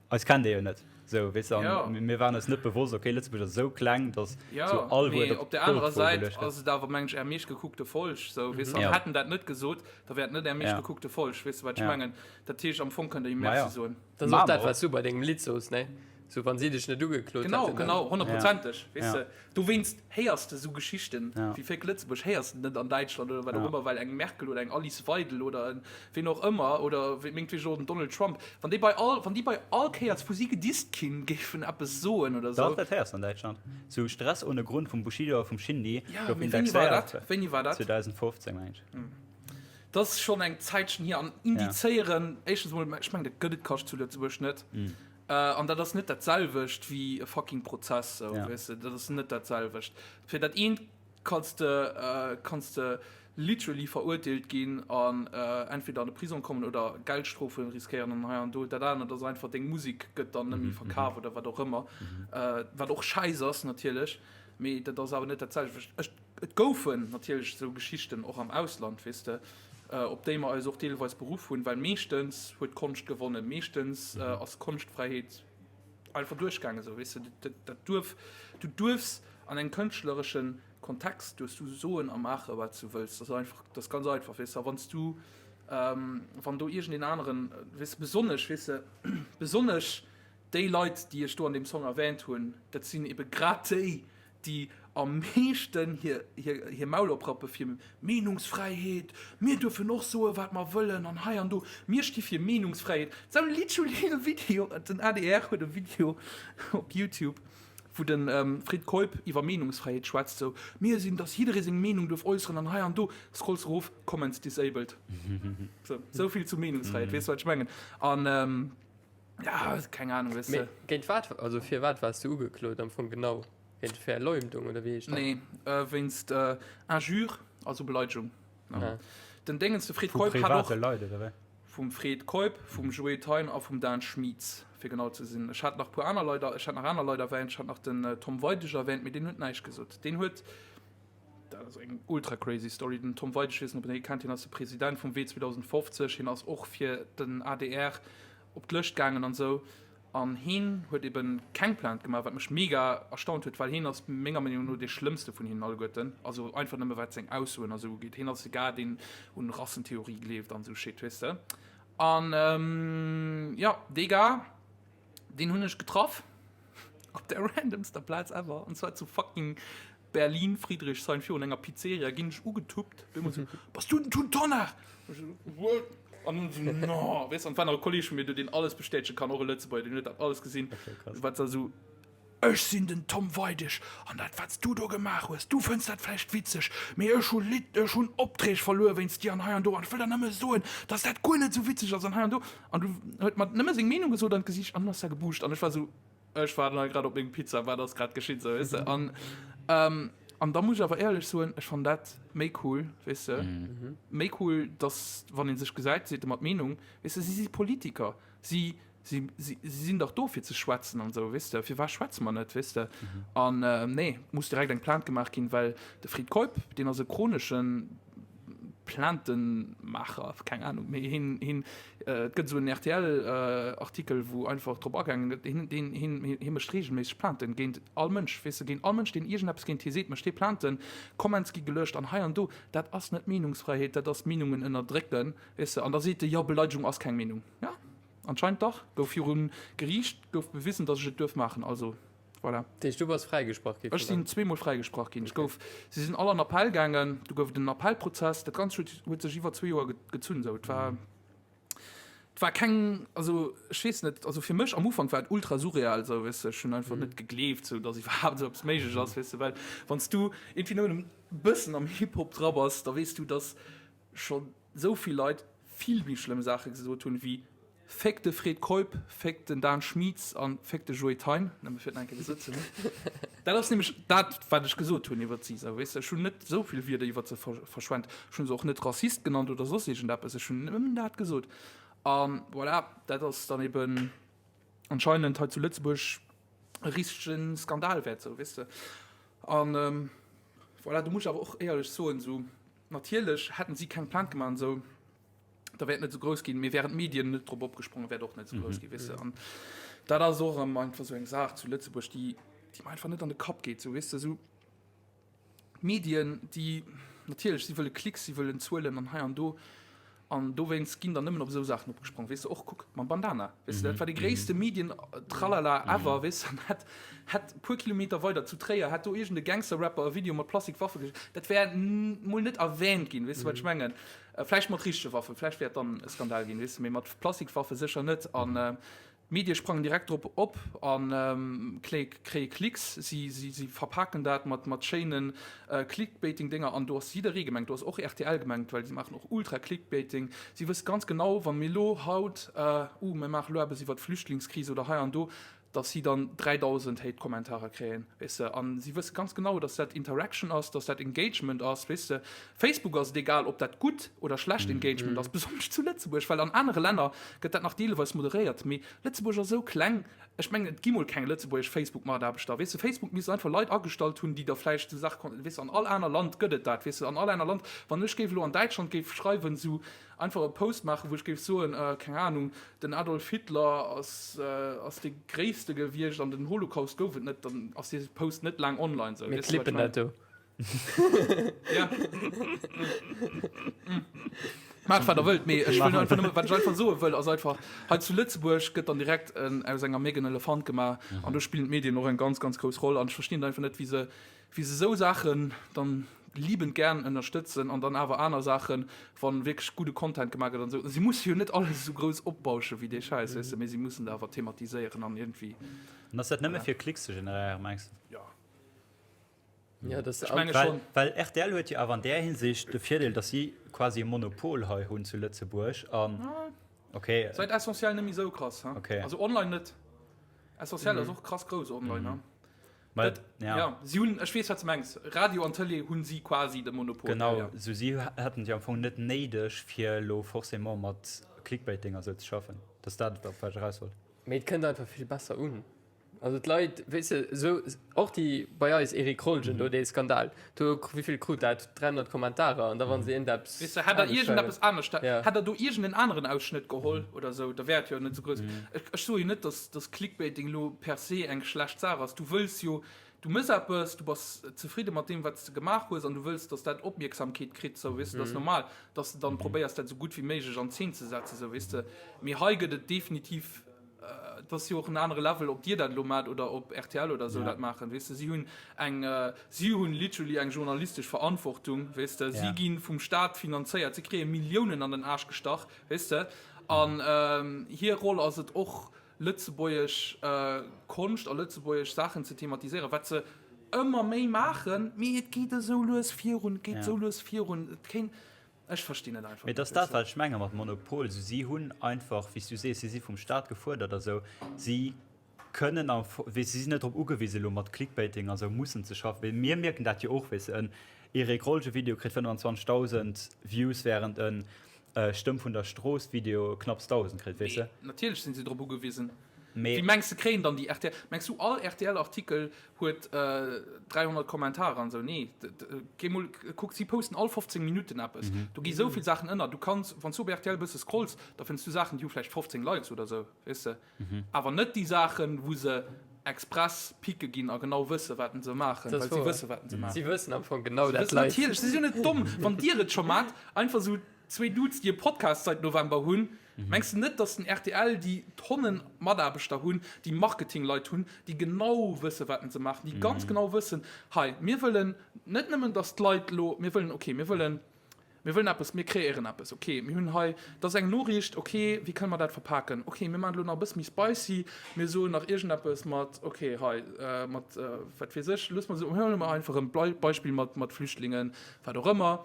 Eis kennt ee jo net sou, weess de, Ja. an mir waren eis net bewosst, okay, Lëtzebuerg ass esou kleng, datt Ja, sou all mee Wuert op op der anerer d'Goldwo Säit geluecht gëtt. ass et awer, meng ech, är meeschtgekuckte Folg, sou, weess de, an Ja. hätt en dat net gesot, da wär et net är Ja. meeschtgekuckte Folg, weess de, wat ech Ja. mengen? Dat heescht, am Fong kënnt der him Ma Merci ja. soen. Dat ass och Maache dat, mer wat och. s du bei dengem Lidd soos, ne? Sou, wann si dech net ugeklot Genau, hätten, dann. genau, honnertprozenteg, weess Ja. de. Dowéinst héiers de sou Geschichten Ja. wéi Fake Lëtzebuerg héiers de net an Däitschland oder wat och Ja. ëmmer, well eng Merkel oder eng Alice Weidel oder en ween och ëmmer oder wéi mengtwegen och den Donald Trump, wann déi bei all, wann déi bei all Kéiers wou si gedisst ginn, géifen eppes soen oder Dach, sou. dat héiers de an Däitschland. Sou Stress ohne Grund vum Bushido a vum Shindy Ja, gouf mee wéini war indexéiert. dat? Wéini war dat? 2015, meng ech. Dat ass schonn eng Zäitchen hier an indizéieren, éischtens mol, ech mengen dat gëtt et kascht zu Lëtzebuerg net. An dat ass net dat selwecht wéi e fucking Prozess, sou, Ja. weess de, dat ass net dat selwecht. Fir dat eent kanns de, kanns de literally verurteelt ginn an entweder an de Prisong kommen oder Geldstrofen riskéieren an hei an do. Dat anert ass einfach, deng Musek gëtt dann net méi verkaf oder wat och ëmmer, wat och schäiss ass natierlech, mee dat ass awer net dat selwecht. Ech, Et goufen natierlech esou Geschichten och am Ausland, weess de, op déi mer eis och deelweis beruff hunn, well meeschtens huet d'Konscht gewonnen, meeschtens ass Konschtfräiheet einfach duerchgaangen, esou, weess de, dat duerf, du duerfs an engem kënschtleresche Kontext duerfs du soen a maache wat s du wëlls, dat ass einfach, dat ass ganz einfach, weess de, a wann s du, wann do iergendeen aneren, weess de, besonnesch, weess de, besonnesch déi Leit, déi ech do an deem Song erwähnt hunn, dat sinn ebe grad déi, déi am meeschten hir, hir, hir Maul oprappe fir Meenungsfräiheet, mir duerfen och soe wat mer wëllen an hei an do, mir sti fir Meenungsfräiheet. Se hunn literally e Video, den adr huet e Video op Youtube, wou de Fred Keup iwwer Meenungsfräiheet schwätzt, sou, mir sinn, datt jidderee seng Meenung duerf äusseren an hei an do, scrolls erof, Comments disabled. Sou, sou vill zu Meenungsfräiheet, weess du wat ech mengen? An, ja, keng Ahnung, weess Mee de. géint wat, also firwat waars du ugeklot am Fong genau? Géint Verleumdung oder wéi heescht dat? Nee, wéinst Injure, also Beleidegung. Ah. Den Déngens, de Fred Vu Keup hat och. private Leit, oder wéi? Vum Fred Keup, vum Joé Thein a vum Dan Schmieds, fir genau ze sinn. Ech hat nach puer aner Leit, ech hat nach aner Leit erwähnt, ech hat nach den Tom Weidig erwähnt, mee deen huet näischt gesot. Deen huet, dat ass eng ultra crazy Story, den Tom Weidig, ech weess net, ob een hie kennt, hien ass de President vum W 2050, hien ass och fir den adr op d'Lëscht gaangen an esou. An heen huet eben keng Plainte gemaach, wat mech mega erstaunt huet, well heen ass menger Meenung no dee schlëmmste vun hinnen alleguerten, also einfach nëmme wat seng Aussoen a sou ugeet. Heen ass sougar deen un Rassentheorie gleeft an sou Shit, weess de. An jo, dee Gars, deen hunn ech getraff op der randomster Plaz ever, an zwar zu fucking Berlin, Friedrichshain, virun enger Pizzeria ginn ech ugetuppt, op eemol sou, Bass du den Tun Tonnar? Ech sou, What? An dunn sou, No! Weess, an et war nach e Kolleeg vu mir do, deen alles bestätege kann, och e Lëtzebuerger, deen huet dat alles gesinn, wat da sou, Ech sinn den Tom Weidig an dat, wat s du do gemaach hues, du fënns dat vläicht witzeg, mee ech hu Lidd, ech hunn Opträg verluer wéinst dir an hei an do an ech wëll der nëmme soen, dass dat guer net sou witzeg ass an hei an do. An du huet mer nëmme seng Meenung gesot an d'Gesiicht an dunn ass der gebuuscht an ech war sou, Ech waarden hei grad op meng Pizza, wat ass grad geschitt, sou weess de. An ähm, An da muss ech awer éierlech soen, ech fannen dat méi cool, weess de, méi cool, dass wann ee sech gesäit, seet e mer d'Meenung, weess de, si si Politiker, si, si, si, si sinn dach do fir ze schwätzen an esou, weess de, firwat schwätze mer net, weess de. An nee, muss direkt eng Plainte gemaach ginn, well de Fred Keup, deen ass e chroneschen Plaintenmaacher, keng Ahnung, mee hien, hien, et gëtt esou en RTL-Artikel, wou einfach drop agaangen gëtt, hien, deen, hien, hie mécht reegelméisseg Plainten géint all Mënsch, weess de, géint all Mënsch, deen iergendeppes géint hie seet, mécht hie Plainten, Comments gi gelöscht an hei an do. Dat ass net Meenungsfräiheet, dat ass Meenungen ënnerdrécken, weess de. An da seet e, jo, Beleidegung ass keng Meenung. Ja, anscheinend dach, gouf viru Geriicht gouf bewisen, datt ech et duerf maachen, also. Voilà. Dat heescht, du bass fräigesprach gi vun Ech sinn zweemol fräigesprach ginn. Ech gouf, si sinn all an Appell gaangen, du gouf et en Appellprozess. Dat Ganzt huet, huet sech iwwer zwee Joer gezunn. Esou, et war, et war keng, also ech weess net, also fir mech am Ufank war et ultra surreal, esou, weess de, ech hunn einfach net gegleeft, esou, datt iwwerhaapt esou eppes méiglech ass, weess de, well wann s du iergendwéi nëmmen e bëssen am Hip-Hop dra bass, da weess du, datt scho esou vill Leit vill méi schlëmm Saache gesot hunn, wéi Féck de Fred Keup, féck den Dan Schmieds an féck de Joé Thein, nëmme fir et nach eng Kéier gesot ze hunn. Dat ass nämlech dat, wat ech gesot hunn iwwert si. Sou, weess de, ech hunn net esou vill Wierder iwwert se verschwent. Ech hunn se och net Rassist genannt oder soss iergendeppes. Ech hunn nëmmen dat gesot. A voilà, dat ass dann eben anscheinend hei zu Lëtzebuerg e richtege Skandal wäert, sou, weess de. An voilà, do muss ech awer och éierlech soen, sou, natierlech hätten si keng Plainte gemaach an esou, da wär et net esou grouss ginn, mee wären d'Medien net drop opgesprongen, wär et och net esou grouss ginn, weess de. An dat ass och erëm einfach esou eng Saach zu Lëtzebuerg, déi, déi mer einfach net an de Kapp geet, sou, weess de, esou Medien, déi natierlech, si wëlle Klicks, si wëllen Zuelen an hei an do, an dowéinst ginn dann nëmmen op esou Saachen opgesprong, weess de. Och kuck mam Bandana, weess de, dat war de gréisste Medien-Tralala ever, weess de, an hätt, hätt e puer Kilometer weider zu Tréier, hätt do iergend e Gangster-Rapper e Video mat Plastikwaffe geschéckt, dat wär mol net erwähnt ginn, weess de, wat ech mengen. Vläicht mat richtege Waffen, vläicht wär et dann e Skandal ginn, weess de, mee mat Plastikwaffe sécher net. An d'Medie sprangen direkt drop op a kréie Klicks. Si, si, si verpaken dat mat, mat schéine Clickbaiting-Dénger an do ass jidderee gemengt, do ass och rtl gemengt, well si maachen och ultra Clickbaiting. Si wësse ganz genau, wa mir elo haut, uh, mir maache elo eppes iwwer d'Flüchtlingskris oder hei an do, dass si dann 3.000 Hate-Kommentarer kréien, weess de, an si wësse ganz genau, dass dat Interaction ass, dass dat Engagement ass, weess de. Facebook ass et egal, ob dat gutt oder schlecht Engagement ass, besonnesch zu Lëtzebuerg, well an anere Länner gëtt dat nach deelweis moderéiert, mee Lëtzebuerg ass esou kleng, ech mengen, et gi mol keng lëtzebuergesch Facebook-Mataarbechter, weess de. Facebook misst einfach Leit agestallt hunn, déi da vläicht esou Saache, weess de, an all aner Land gëtt et dat, weess de, an all aner Land, wann ech géif elo an Däitschland géif schreiwen, esou Einfach e Post maachen, wou ech géif soen, keng Ahnung, den Adolf Hitler ass ass dee Gréisste gewiescht an den Holocaust gouf et net, dann ass dee Post net laang online sou. Mir clippen dat do. Ja. Maacht wat der wëllt, mee ech wëll einfach nëmme, wat ech einfach soe wëll, ass einfach, hei zu Lëtzebuerg gëtt dann direkt en aus enger Méck en Elefant gemaach an do spillen d'Medien och eng ganz, ganz grouss Roll an ech verstinn et einfach net, wéi se wéi se esou Saachen dann liebend gern ënnerstëtzen an dann awer aner Saachen, wann wierklech gudde Content gemaach gëtt an esou. Si musse jo net alles esou grouss opbauschen wéi dee Schäiss, weess de, mee si mussen dat awer thematiséieren an iergendwéi. An ass dat nëmme fir Klicks ze generéieren, mengs de? Jo. Ja, das Ech menge Well, schonn. well rtl huet jo awer an där Hinsicht de Virdeel, datt si quasi e Monopol hei hunn zu Lëtzebuerg an, okay. Säit Essentiel net méi esou krass, ha? Okay. Also online net. Essentiel ass och krass grouss online, ha? Mä, Dat, ja. ja, si hunn, ech weess, wat s de mengs, Radio an Tëlee hunn si quasi de Monopol. Genau, ja, ja. sou si hätten et jo am Fong net néideg, fir elo forcément mat Clickbaiting a sou ze schaffen. Dat ass dat, op wat ech eraus wollt. Mee et kënnt einfach vill besser un. Also d'Leit, weess de, sou och déi bei eis Eric Rolgen do, dee Skandal, do, wéi vill krut dat? 300 Kommentarer an da wann se iergendeppes Weess de, hätt der anescht iergendeppes schreiwen. anescht, Ja. hätt der do iergenden aneren Ausschnëtt geholl oder sou, da wär et jo net sou grouss. Ech, ech soe jo net, dass, dass Clickbaiting elo per se eng schlecht Saach ass. Du wëlls jo, du mëss eppes, du bass zefridde mat deem, wat s de gemaach hues an du wëlls, dass dat Opmierksamkeet kritt, sou, weess de, dat ass normal, dass de dann probéiers, dat sou gutt wéi méiglech an Zeen ze setzen, sou, weess de. Mee hei gëtt et definitiv Et ass jo och en anere Level, ob Dir dat elo maacht oder ob rtl oder esou dat maachen, weess de. Si hunn eng, si hunn literally eng journalistesch Verantwortung, weess de. Si gi vum Staat finanzéiert, si kréie Milliounen an den Aarsch gestach, weess de. An hir Roll ass et och, lëtzebuergesch Konscht a lëtzebuergesch Saachen ze thematiséieren, wat se ëmmer méi maachen, mee et geet esou lues virun, et geet esou lues virun, et kéint. Ech verstinn et einfach Mee net, et ass dat, weess de. wat ech menge mat Monopol. Sou, si hunn einfach, wéi s du sees, si si vum Staat gefuerdert a sou. Si. Kënnen am Fo-, weess, si sinn net drop ugewisen, elo mat Clickbaiting a sou mussen ze schaffen. Well mir mierken dat jo och, weess de, en Erik Rolje-Video kritt 25.000 Views, wärend en Stëmm vun der Strooss-Video knapps 1.000 kritt, weess de. Mee natierlech sinn si drop ugewisen. Mee. Wéi mengs de kréien dann déi rtl, mengs du all RTL-Artikel huet 300 Kommentarer an esou? Nee, géi mol kuck, si posten all 15 Minutten eppes, do gi sou vill Saachen ënner. Du kanns, wann s du op rtl e bësse scrolls, da fënns du Saachen, déi hu vläicht 15 Likes oder esou, weess de. Awer net déi Saachen, wou se express picke ginn a genau wësse wat se maachen, well si wësse wat se maachen. Si wëssen am Fong genau dat Leit. Natierlech, si sinn jo net domm. Wann dir et scho maacht, einfach esou zwéi Dudes, déi e Podcast seit November hunn, mengs de net, datt den rtl, déi Tonnen Mataarbechter hunn, déi Marketingleit hunn, déi genau wësse wat se maachen, déi ganz genau wëssen, hei mir wëllen net nëmmen, datt d'Leit elo, mir wëllen, okay, mir wëllen, Mir wëllen eppes, mir kreéieren eppes. Ok, mir hunn hei, dat ass eng Noriicht, ok, wéi kënne mer dat verpaken? Ok, mir maachen et elo nach e bësse méi spicy, mir soen nach iergendeppes mat, ok, hei, mat, wat weess ech, loosse mer esou, huele mer einfach e Beispill mat, mat Flüchtlingen, wat och ëmmer.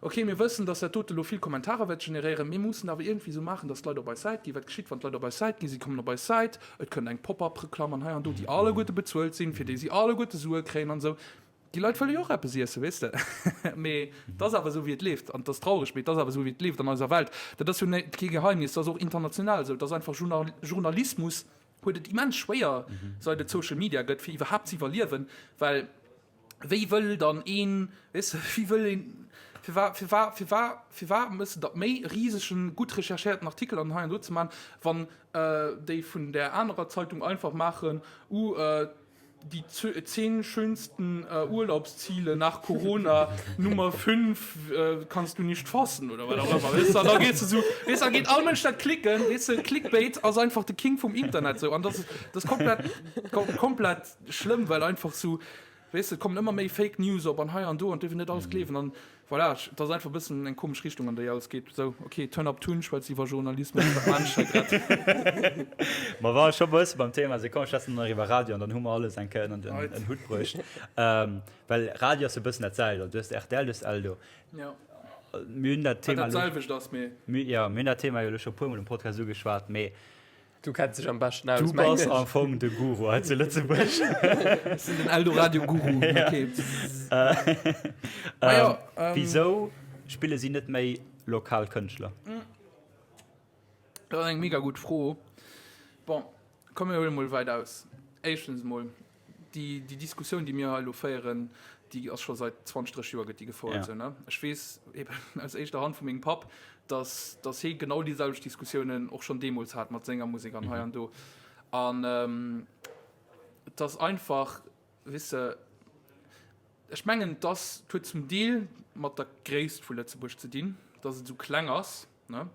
Ok, mir wëssen, dass dat dote elo vill Kommentarer wäert generéieren, mir mussen awer iergendwéi esou maachen, dass d'Leit op eis Säit ginn. Wat geschitt, wann d'Leit op eis Säit ginn? Si kommen op eis Säit, et kënnt eng Pop-up-Reklamm an hei an do, déi alleguerte bezuelt sinn, fir déi si alleguerte Sue kréien an esou. Déi Leit wëlle jo och eppes iessen, weess de. Mee et ass awer esou, wéi et leeft. An et ass traureg, mee et ass awer esou, wéi et leeft an eiser Welt. Dat ass jo kee Geheimnis, dat ass och international esou. Et ass einfach, Journalismus huet et immens schwéier, seit et Social Media gëtt, fir iwwerhaapt ze iwwerliewen. Well wéi wëll dann een, weess de, wéi wëll een, firwat, firwat, firwat, firwat méchs de dat méi e risegen, gutt recherchéierten Artikel an hei an do ze maachen, wann déi vun där anerer Zeitung einfach maachen, uh, Die 10 schönsten Urlaubsziele nach Corona Nummer 5 kannst du nicht fassen oder wat och ëmmer, weess de, an da gees de sou, weess de, da geet all Mënsch dat klicken, weess de, Clickbait ass einfach de King vum Internet sou an dat ass, dat ass komplett, komplett schlëmm, well einfach sou, weess de, et kommen ëmmer méi Fake News op an hei an do an et dierf een net alles gleewen an Voilà, et ass einfach e bëssen eng komesch Richtung, an déi alles geet. Sou, ok, Turn Up Tun schwätzt iwwer Journalismus, wat maan ech hei grad? Ma wa scho bësse beim Thema sinn, komm, schwätzen nach iwwer Radio an dann hu mer alles eng Kéier ënner den en Hutt bruecht. Well Radio ass jo e bëssen dat selwecht, du hues rtl, du hues Eldo. Jo. Mir hunn dat Thema Wat dat selwecht ass, mee. Jo, mir hunn dat Thema jo elo scho e puermol um Podcast ugeschwat, mee Du kenns dech am beschten aus, Du mengen bass ech. am Fong de Guru hei zu Lëtzebuerg. Ech sinn den Eldoradio-Guru, okay. Ma jo, ähm. Wisou spille si net méi lokal Kënschtler? Dat ass eng mega gutt Fro. Bon, komm mir huele mol wäit aus. Éischtens emol, déi, déi Diskussioun, déi mir hei elo féieren, déi ass scho seit 20, 30 Joer gëtt déi gefouert. Ja. Sou, ne? Ech weess eben aus éischter Hand vu mengem Papp, dass, dass hee genau déi selwecht Diskussiounen och schonn deemools hat mat senger Musek an hei an do. An ähm, et ass einfach, weess de, ech mengen, et ass, et huet zum Deel mat der Gréisst vu Lëtzebuerg ze dinn, dass et esou kleng ass. Ne?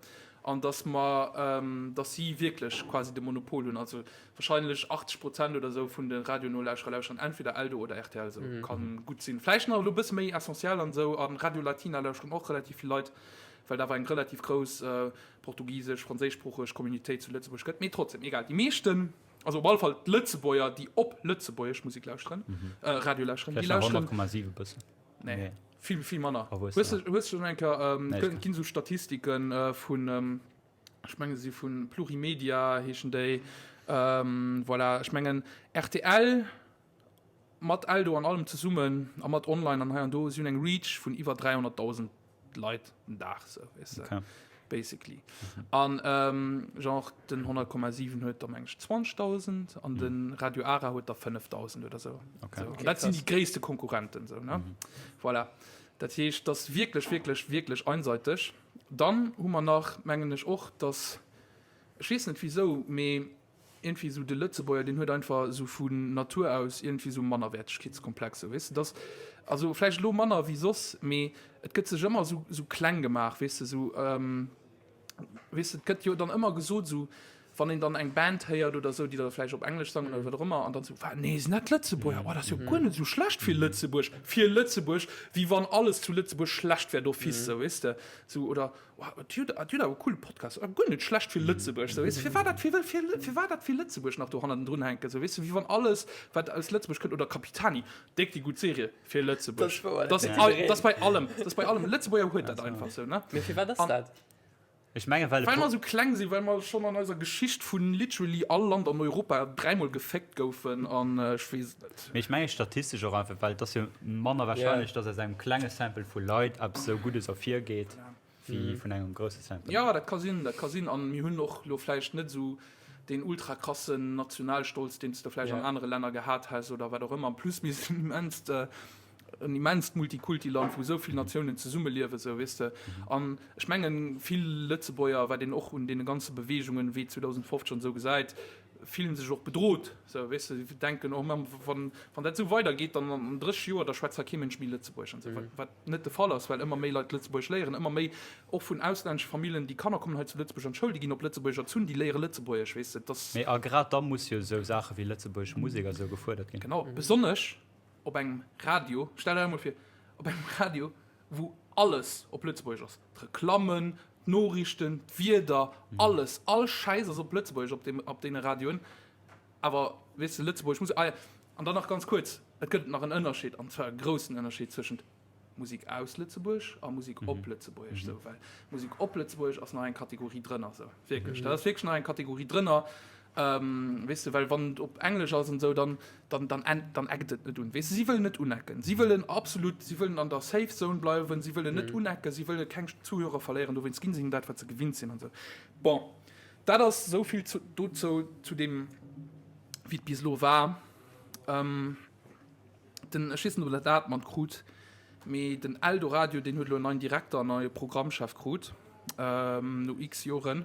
An dass mer, dass si wierklech quasi de Monopol hunn, also wahrscheinlech 80 Prozent oder esou vun de Radionolauschterer lauschteren entweder Eldo oder rtl, esou kann gutt sinn. Vläicht nach elo e bësse méi Essentiel an esou, a Radio Latina lauschteren och relativ vill Leit, well et awer eng relativ grouss portugisesch, franséischsproocheg Communautéit zu Lëtzebuerg gëtt. Mee trotzdem, egal, déi meeschten, also op alle Fall d'Lëtzebuerger, déi op Lëtzebuergesch Musek lauschteren, Radio lauschteren, déi Vläicht nach lauschteren. 100,7 e bëssen. Nee. Vill, vill manner. Erwuessener. Hues du, hues du schon eng Kéier, ähm, Nee, ginn sou Statistiken äh, vun, ähm, ech menge si vun Plurimedia heeschen déi, ähm, voilà, ech mengen rtl mat Eldo an allem zesummen a mat Online an hei an do, si hunn eng Reach vun iwwer 300.000 Leit den Dag, sou, weess de. Okay. Basically. An ähm, genre den 100,7 huet der meng ech 20.000 an den Radio Ara huet der 5.000 oder sou. Okay. So, Okay, dat sinn krass. déi gréisste Konkurrenten sou, ne? Voilà. Dat heescht, dat ass wierklech, wierklech, wierklech einseiteg. Dann hu mer nach, mengen ech och, dass, ech weess net wisou, mee iergendwéi esou de Lëtzebuerger, deen huet einfach esou vun Natur aus iergendwéi esou Mannerwäertegkeetskomplexe, weess de, dass, also vläicht elo manner wéi soss, mee et gëtt sech ëmmer esou, esou kleng gemaach, weess de, esou, weess de, et gëtt jo dann ëmmer gesot esou, wann een dann eng Band héiert oder esou, déi da vläicht op Englesch sangen oder wat och ëmmer, an dann esou, wat, nee, sinn dat Lëtzebuerger, oh, dat ass jo guer net esou schlecht fir Lëtzebuerg, fir Lëtzebuerg, wéi wann alles zu Lëtzebuerg schlecht wär d'office, esou, weess de, esou, oder Wow, déi huet déi huet awer e coole Podcast, a guer net schlecht fir Lëtzebuerg, sou, weess de, firwat dat, fir, fir, firwat dat fir Lëtzebuerg nach do hannendrun hänken, sou, weess de, wéi wann alles, wat aus Lëtzebuerg kënnt, oder Capitani, déck déi gutt Serie, fir Lëtzebuerg. Dat ass wouer, Dat dat ass, dat ass bei allem, dat ass bei allem, Lëtzebuerger huet dat einfach sou, ne? Mee firwat ass An dat? Ech mengen, well. Well mer esou kleng sinn, well mer schonn an eiser Geschicht vu literally all Land an Europa dräimol geféckt goufen an ech weess et net. Mee ech mengen statistesch och einfach, well et ass jo manner warscheinlech, dass aus engem klenge Sample vu Leit eppes esou Guddes ervirgeet, wéi vun engem grousse Sample. Jo, dat ka sinn, dat ka sinn. An mir hunn och elo vläicht net esou deen ultra krassen Nationalstolz, deen s de vläicht an anere Länner gehat häss oder wat och ëmmer. En plus, mir sinn immens en immenst Multikulti-Land, wou esou vill Natiounen zesummeliewen, esou, weess de. An ech mengen, vill Lëtzebuerger, wat een och un deene ganze Beweegungen wéi 2050 an esou gesäit, fillen sech och bedrot, esou, weess de. Si denken, oh Mann, wann, wann dat esou weidergeet, dann an 30 Joer, da schwätzt hei kee Mënsch méi Lëtzebuergesch an esou, wat, wat net de Fall ass, well ëmmer méi Leit Lëtzebuergesch léieren, ëmmer méi och vun auslännesche Famillen, déi Kanner kommen hei zu Lëtzebuerg an d'Schoul, déi ginn op Lëtzebuergesch erzunn, déi léiere Lëtzebuergesch, weess de. Et ass. Mee a grad da muss jo esou Saache wéi lëtzebuergesch Musek a sou gefuerdert ginn. Genau, besonnesch op engem Radio, stell der emol vir, op engem Radio, wou alles op Lëtzebuergesch ass, d'Reklammen, d'Noriichten, d'Wieder, alles, all Schäiss ass op Lëtzebuergesch op deem, op deene Radioen. Awer, weess de, lëtzebuergesch Musek, ah ja, an dann nach ganz kuerz, et gëtt nach en Ënnerscheed, an zwar e groussen Ënnerscheed zwëschent Musek aus Lëtzebuerg a Musek op Lëtzebuergesch, esou, well Musek op Lëtzebuergesch ass nach eng Kategorie drënner, esou, wierklech, dat ass wierklech nach eng Kategorie drënner, weess de, well wann et op Englesch ass an esou, dann, dann, dann, dann eckt et net un, weess de, si wëllen net unecken, si wëllen absolut, si wëllen an der Safe Zone bleiwen, si wëllen net unecken, si wëlle keng Zuhörer verléieren, dowéinst ginn si hinnen dat, wat se gewinnt sinn an esou. Bon, dat ass esou vill zu, dozou, zu deem, wéi et bis elo war. Den, ech weess net, ob der dat matkrut, mee den Eldoradio, deen huet elo en neien Direkter an neie Programmchef krut, no x Joren.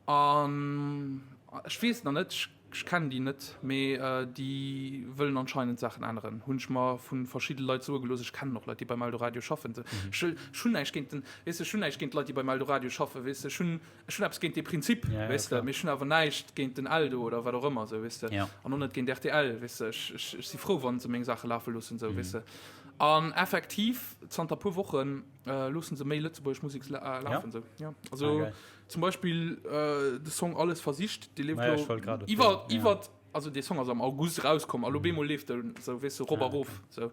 An ech weess nach net, ech kennen déi net, mee déi wëllen anscheinend Saachen änneren, hunn ech mer vu verschidde Leit soe gelooss. Ech kennen och Leit, déi beim Eldoradio schaffen. Ech hunn näischt géint den, weess de, ech hunn näischt géint d'Leit, déi beim Eldoradio schaffen, weess de. Ech hunn Ech hunn eppes géint dee Prinzip, weess de, mee ech hunn awer näischt géint den Eldo oder wat och ëmmer, esou, weess de, an och net géint rtl, weess de. Ech, ech, ech si frou, wa se meng Saache lafe loossen, esou, weess de. An effektiv, zanter puer Woche loosse se méi lëtzebuergesch Musek lafen, esou, jo. Also zum Beispill de Song Alles versicht, dee leeft elo iwwer, iwwer, also dee Song ass am August erauskomm a lo bemol leeft en, esou, weess de, rop a rof, esou.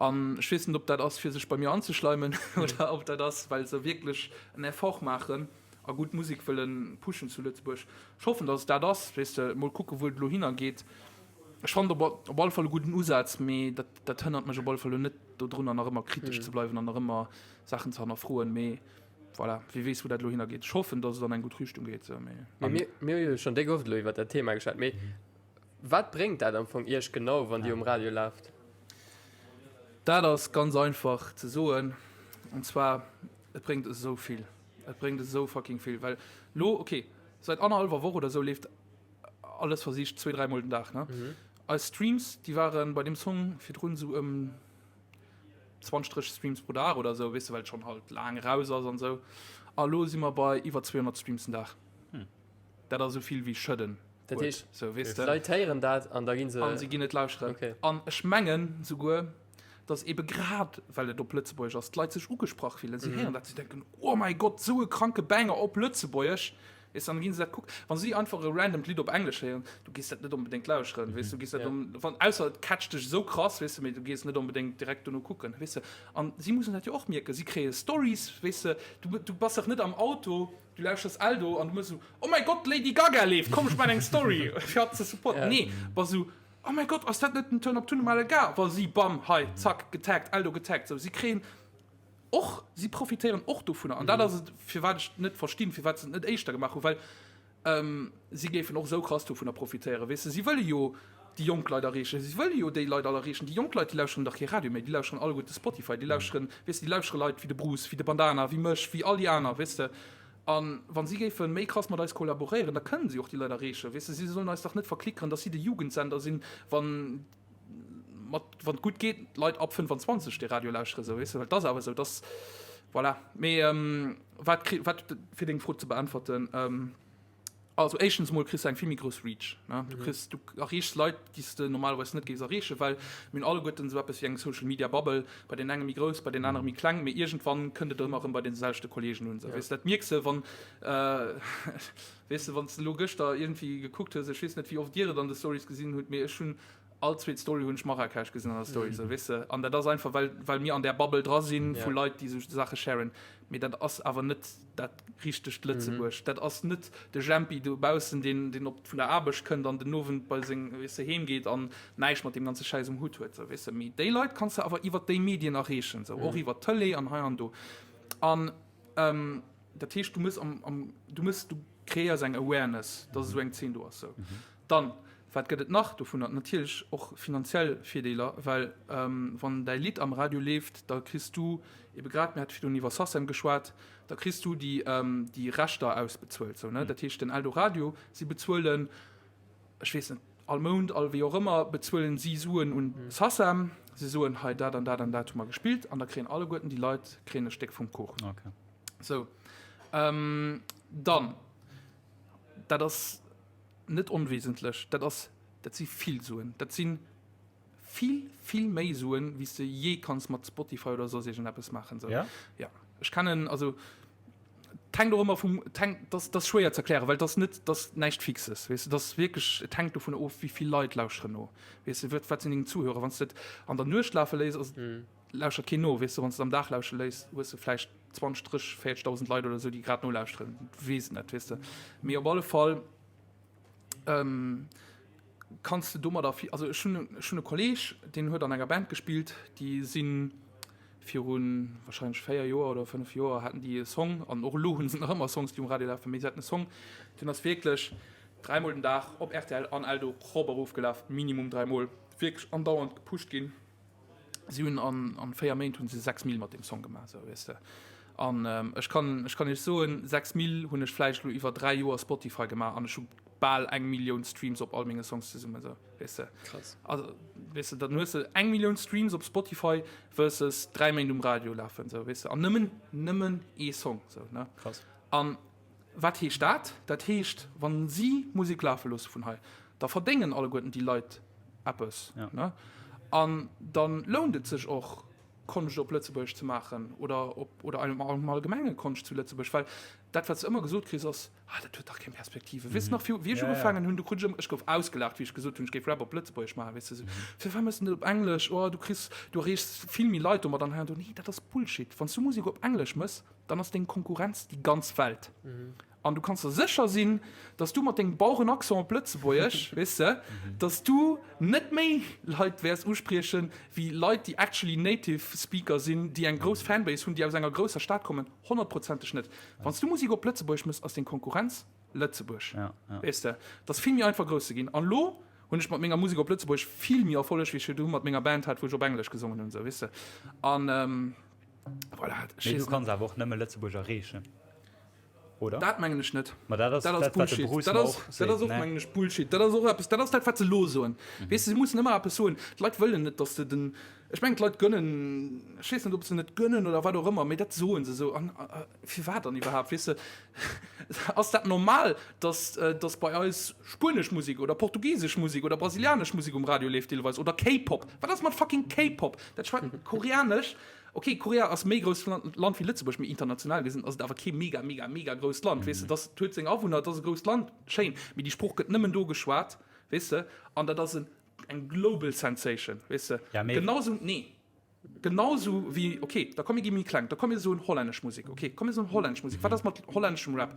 An ech weess net, ob dat ass, fir sech bei mir anzeschleimen oder ob dat ass, well se wierklech en Effort maachen. a gutt Musek wëllen pushen zu Lëtzebuerg. Ech hoffen dass et dat ass, weess de, mol kucken wou et elo hinner geet. Ech fannen op op alle Fall e gudden Usaz, mee dat dat hënnert mech op alle Fall elo net dodrunner nach ëmmer kritesch ze bleiwen an nach ëmmer Saachen ze hannerfroen, mee voilà, wie weess wou dat elo hinner geet. Ech hoffen dass et an eng gutt Richtung geet, sou, mee. Mee mir mir hu jo schonn déck oft elo iwwert dat Thema geschwat, mee wat bréngt dat am Fong Iech genau wann Dir um Radio laaft? Dat ass ganz einfach ze soen, an zwar et bréngt esou vill. Et bréngt esou fucking vill, well lo, ok, seit annerhallwer Woch oder esou leeft Alles versicht zwee, dräimol den Dag, ne? Eis Streams, déi waren bei deem Song virdrun esou ëm 20, 30 Streams pro Dag oder esou, weess de, well et schonn halt laang eraus ass an esou. A lo si mer bei iwwer 200 Streams den Dag. Dat ass esou vill wéi Schëdden Dat huet, heescht, esou, weess de. d'Leit héieren dat an da gi se. An si ginn et lauschteren. Okay. An ech mengen souguer, dass ebe grad well et op Lëtzebuergesch ass, d'Leit sech ugesprach fillen. Si héieren dat, si denken, Oh mäi Gott, esou e kranke Banger op Lëtzebuergesch! Weess de, an da ginn se dat kucken. Wa si einfach e randomt Lidd op Englesch héieren, du gees dat net onbedéngt lauschteren, weess de, du gees dat on, wann, ausser et catcht dech esou krass, weess de, mee du gees net onbedéngt direkt dono kucken, weess de. An si mussen dat jo och mierken, si kréie Stories, weess de, du, du bass dach net am Auto, du lauschters Eldo an du mëss esou, Oh mäi Gott, d'Lady Gaga leeft, komm ech maan eng Story fir hatt ze supporten. Nee, bass esou, Oh mäi Gott, ass dat net den Turn Up Tunnemal Ga? Wa si, bam, hei, zack, getaggt, Eldo getaggt. Sou, si kréien och, si profitéieren och dovunner. An dat ass et, firwat ech net verstinn, firwat se et net éischter gemaach hunn, well si géifen och esou krass dovunner profitéieren, weess de. Si wëlle jo déi jonk Leit erreechen, si wëlle jo déi Leit all erreechen. Déi jonk Leit, déi lauschteren dach kee Radio méi, déi lauschteren alleguerte Spotify, déi lauschteren, weess de, déi lauschtere Leit wéi de Bruce, wéi de Bandana, wéi mech, wéi all déi aner, weess de. A wa si géife méi krass mat eis kollaboréieren, da kënnen si och déi Leit erreechen. Weess de, si sollen eis dach net verklickeren, datt si de Jugendsender sinn, wann mat, wann et gutt geet, d'Leit ab 25 dee Radio lauschteren, esou, weess de, well et ass awer esou, dass, voilà. Mee wat kri, wat, fir deng Fro ze beäntwerten, Also éischtens emol kriss de eng vill méi grouss Reach, ne? Du kriss, du erreechs Leit, déi s de normalerweis net géifs erreechen, well mir hunn alleguerten esou eppes wéi eng Social Media Bubble, bei deenen enge méi grouss, bei deenen anere méi kleng, mee iergendwann kënnt et ëmmer erëm bei deene selwechte Kolleegen un, esou, weess de. Dat mierks de, wann, weess de, wann s de elo gëschter iergendwéi gekuckt hues, ech weess net, wéi oft dir et an de Stories gesinn hutt, mee ech hunn. All zweet Story hunn ech Marrakesch gesinn an der Story, sou, weess de. An dat ass einfach, well, well mir an där Bubble dra sinn vu Leit, déi sou Saache sharen. Mee dat ass awer net dat richtegt Lëtzebuerg. Dat ass net de Jempi dobaussen, deen, deen op, vun der Aarbecht kënnt an den Owend bei seng, weess de, heem geet an näischt mat deem ganze Schäiss um Hutt huet, sou, weess de. Mee déi Leit kanns de awer iwwert déi Medien erreechen, sou, och iwwert d'Tëlee an hei an do. An dat heescht, du mëss am, am, du mëss, du kreéiers eng Awareness, dass esou eng Zeen do ass, sou. Dann, wat gëtt et nach dovunner? Natierlech och finanziell Virdeeler, well wann däi Lidd am Radio leeft, da kriss du ebe grad, mir hate virdrun iwwer Sacem geschwat, da kriss du déi, déi Rechter ausbezuelt, sou, ne? Dat heescht, den Eldoradio, si bezuelen, ech weess net, all Mount, all wéi och ëmmer, bezuelen si Suen un Sacem. Si soen, hei dat an dat an dat hu mer gespillt an da kréien alleguerten déi Leit kréien e Stéck vum Kuch. Sou, dann, dat ass. Net onwesentlech, dat ass, dat si vill Suen. Dat si vill, vill méi Suen, wéi s de jee kanns mat Spotify oder soss iergendeppes maachen. Sou. Ja? Ja. Ech kennen, also, et hänkt och ëmmer vum, et hänkt, dat ass, dat ass schwéier ze erklären, well et ass net, dat ass näischt Fixes, weess de. Dat ass wierklech, et hänkt dovun of, wéi vill Leit lauschteren no, weess de, wat, wat sinn deng Zuhörer. Wann s de et an der Nuecht lafe léiss, ass et, lauschtert keen no, weess de. Wann s de et am Dag lauschte léiss, hues de vläicht 20, 30, 40.000 Leit oder esou, déi grad nolauschteren. Weess et net, weess de. Mee op alle Fall ähm, kanns de domadder vill, also ech hunn, ech hunn e Kolleg, deen huet an enger Band gespillt, déi sinn virun wahrscheinlech 4 Joer oder 5 Joer haten déi e Song, an och elo hunn se nach ëmmer Songs, déi um Radio lafen, mee se haten e Song, deen ass wierklech dräimol den Dag op rtl an Eldo rop erof gelaf, minimum dräimol, wierklech andauernd gepusht ginn. Si hunn an, an 4 Méint hunn se 6 Mille mat deem Song gemaach, sou, weess de. An ech kann, ech kann iech soen, 6 Mille hunn ech vläicht elo iwwer 3 Joer Spotify gemaach an ech hu bal eng Millioun Streams op all menge Songs zesummen, sou, weess de. Krass. Also, weess de, dann hues de eng Millioun Streams op Spotify versus 3 Méint um Radio lafen, sou, weess de. An nëmmen, nëmmen ee Song, sou, ne. Krass. An wat heescht dat? Dat heescht, wann si Musek lafe loosse vun hei, da verdéngen alleguerten déi Leit eppes, ne? An dann lount et sech och, Konscht op Lëtzebuergesch ze maachen oder op, oder am Allgemenge Konscht zu Lëtzebuerg, well dat, wat s de ëmmer gesot kriss, ass, Ah, dat huet dach keng Perspektive. Weess de nach, wéi ech ugefaangen hunn, du krut ech ëmmer, ech gouf ausgelaacht, wéi ech gesot hunn, ech géif Rap op Lëtzebuergesch maachen, weess de, esou, Firwat méchs de net op Englesch? Oh, du kriss, du erreechs vill méi Leit domat. An hei an do. Nee, dat ass Bullshit. Wann s du Musek op Englesch méchs, dann ass deng Konkurrenz déi ganz Welt. An du kanns der sécher sinn, dass du mat dengem bauren Accent op Lëtzebuergesch, weess de, dass du net méi Leit wäers uspriechen, wéi Leit, déi actually native speaker sinn, déi eng grouss Fanbase hunn, déi aus enger grousser Stad kommen. Honnertprozenteg net. Wann s du Musek op Lëtzebuergesch méchs, ass deng Konkurrenz Lëtzebuerg. Weess de, et ass vill méi einfach grouss ze ginn. An elo hunn ech mat menger Musek op Lëtzebuergesch vill méi Erfolleg, wéi ech virdru mat menger Band hat, wou ech op Englesch gesongen hunn, esou, weess de. An voilà, ech Mee du kanns awer och nëmme Lëtzebuerg erreechen. Oder? Dat mengen ech net. Ma dat ass dat, dat wat de Bruce dat ass, dat ass och, ne? mengen ech, Bullshit. Dat ass och eppes, dat ass dat, wat se elo soen. Mhm. Weess de, se mussen ëmmer eppes soen. D'Leit wëllen net, dass de den, ech mengen, d'Leit gönnen, ech weess net, ob se net gönnen oder wat och ëmmer, mee dat soen se esou. An firwat dann iwwerhaapt? Weess de, ass dat normal, dass, dass bei eis spuenesch Musek oder portugisesch Musek oder brasilianesch Musek um Radio leeft deelweis oder K-Pop? Wat ass mat fucking K-Pop? Dat schwätzt koreanesch. Ok, Korea ass méi grousst Land wéi Lëtzebuerg, mee international gesinn ass et awer kee mega, mega, mega grousst Land, weess de. Dat huet seng Awunner, et ass e grousst Land, schéin, mee déi Sprooch gëtt nëmmen do geschwat, weess de, an dat ass eng global sensation, weess de. Ja, mee. Genausou, nee, genausou wéi, ok, da komm mir gi méi kleng, da komm mir soen hollännesch Musek, ok, komm mir soen hollännesch Musek, wat ass mat hollänneschem Rap?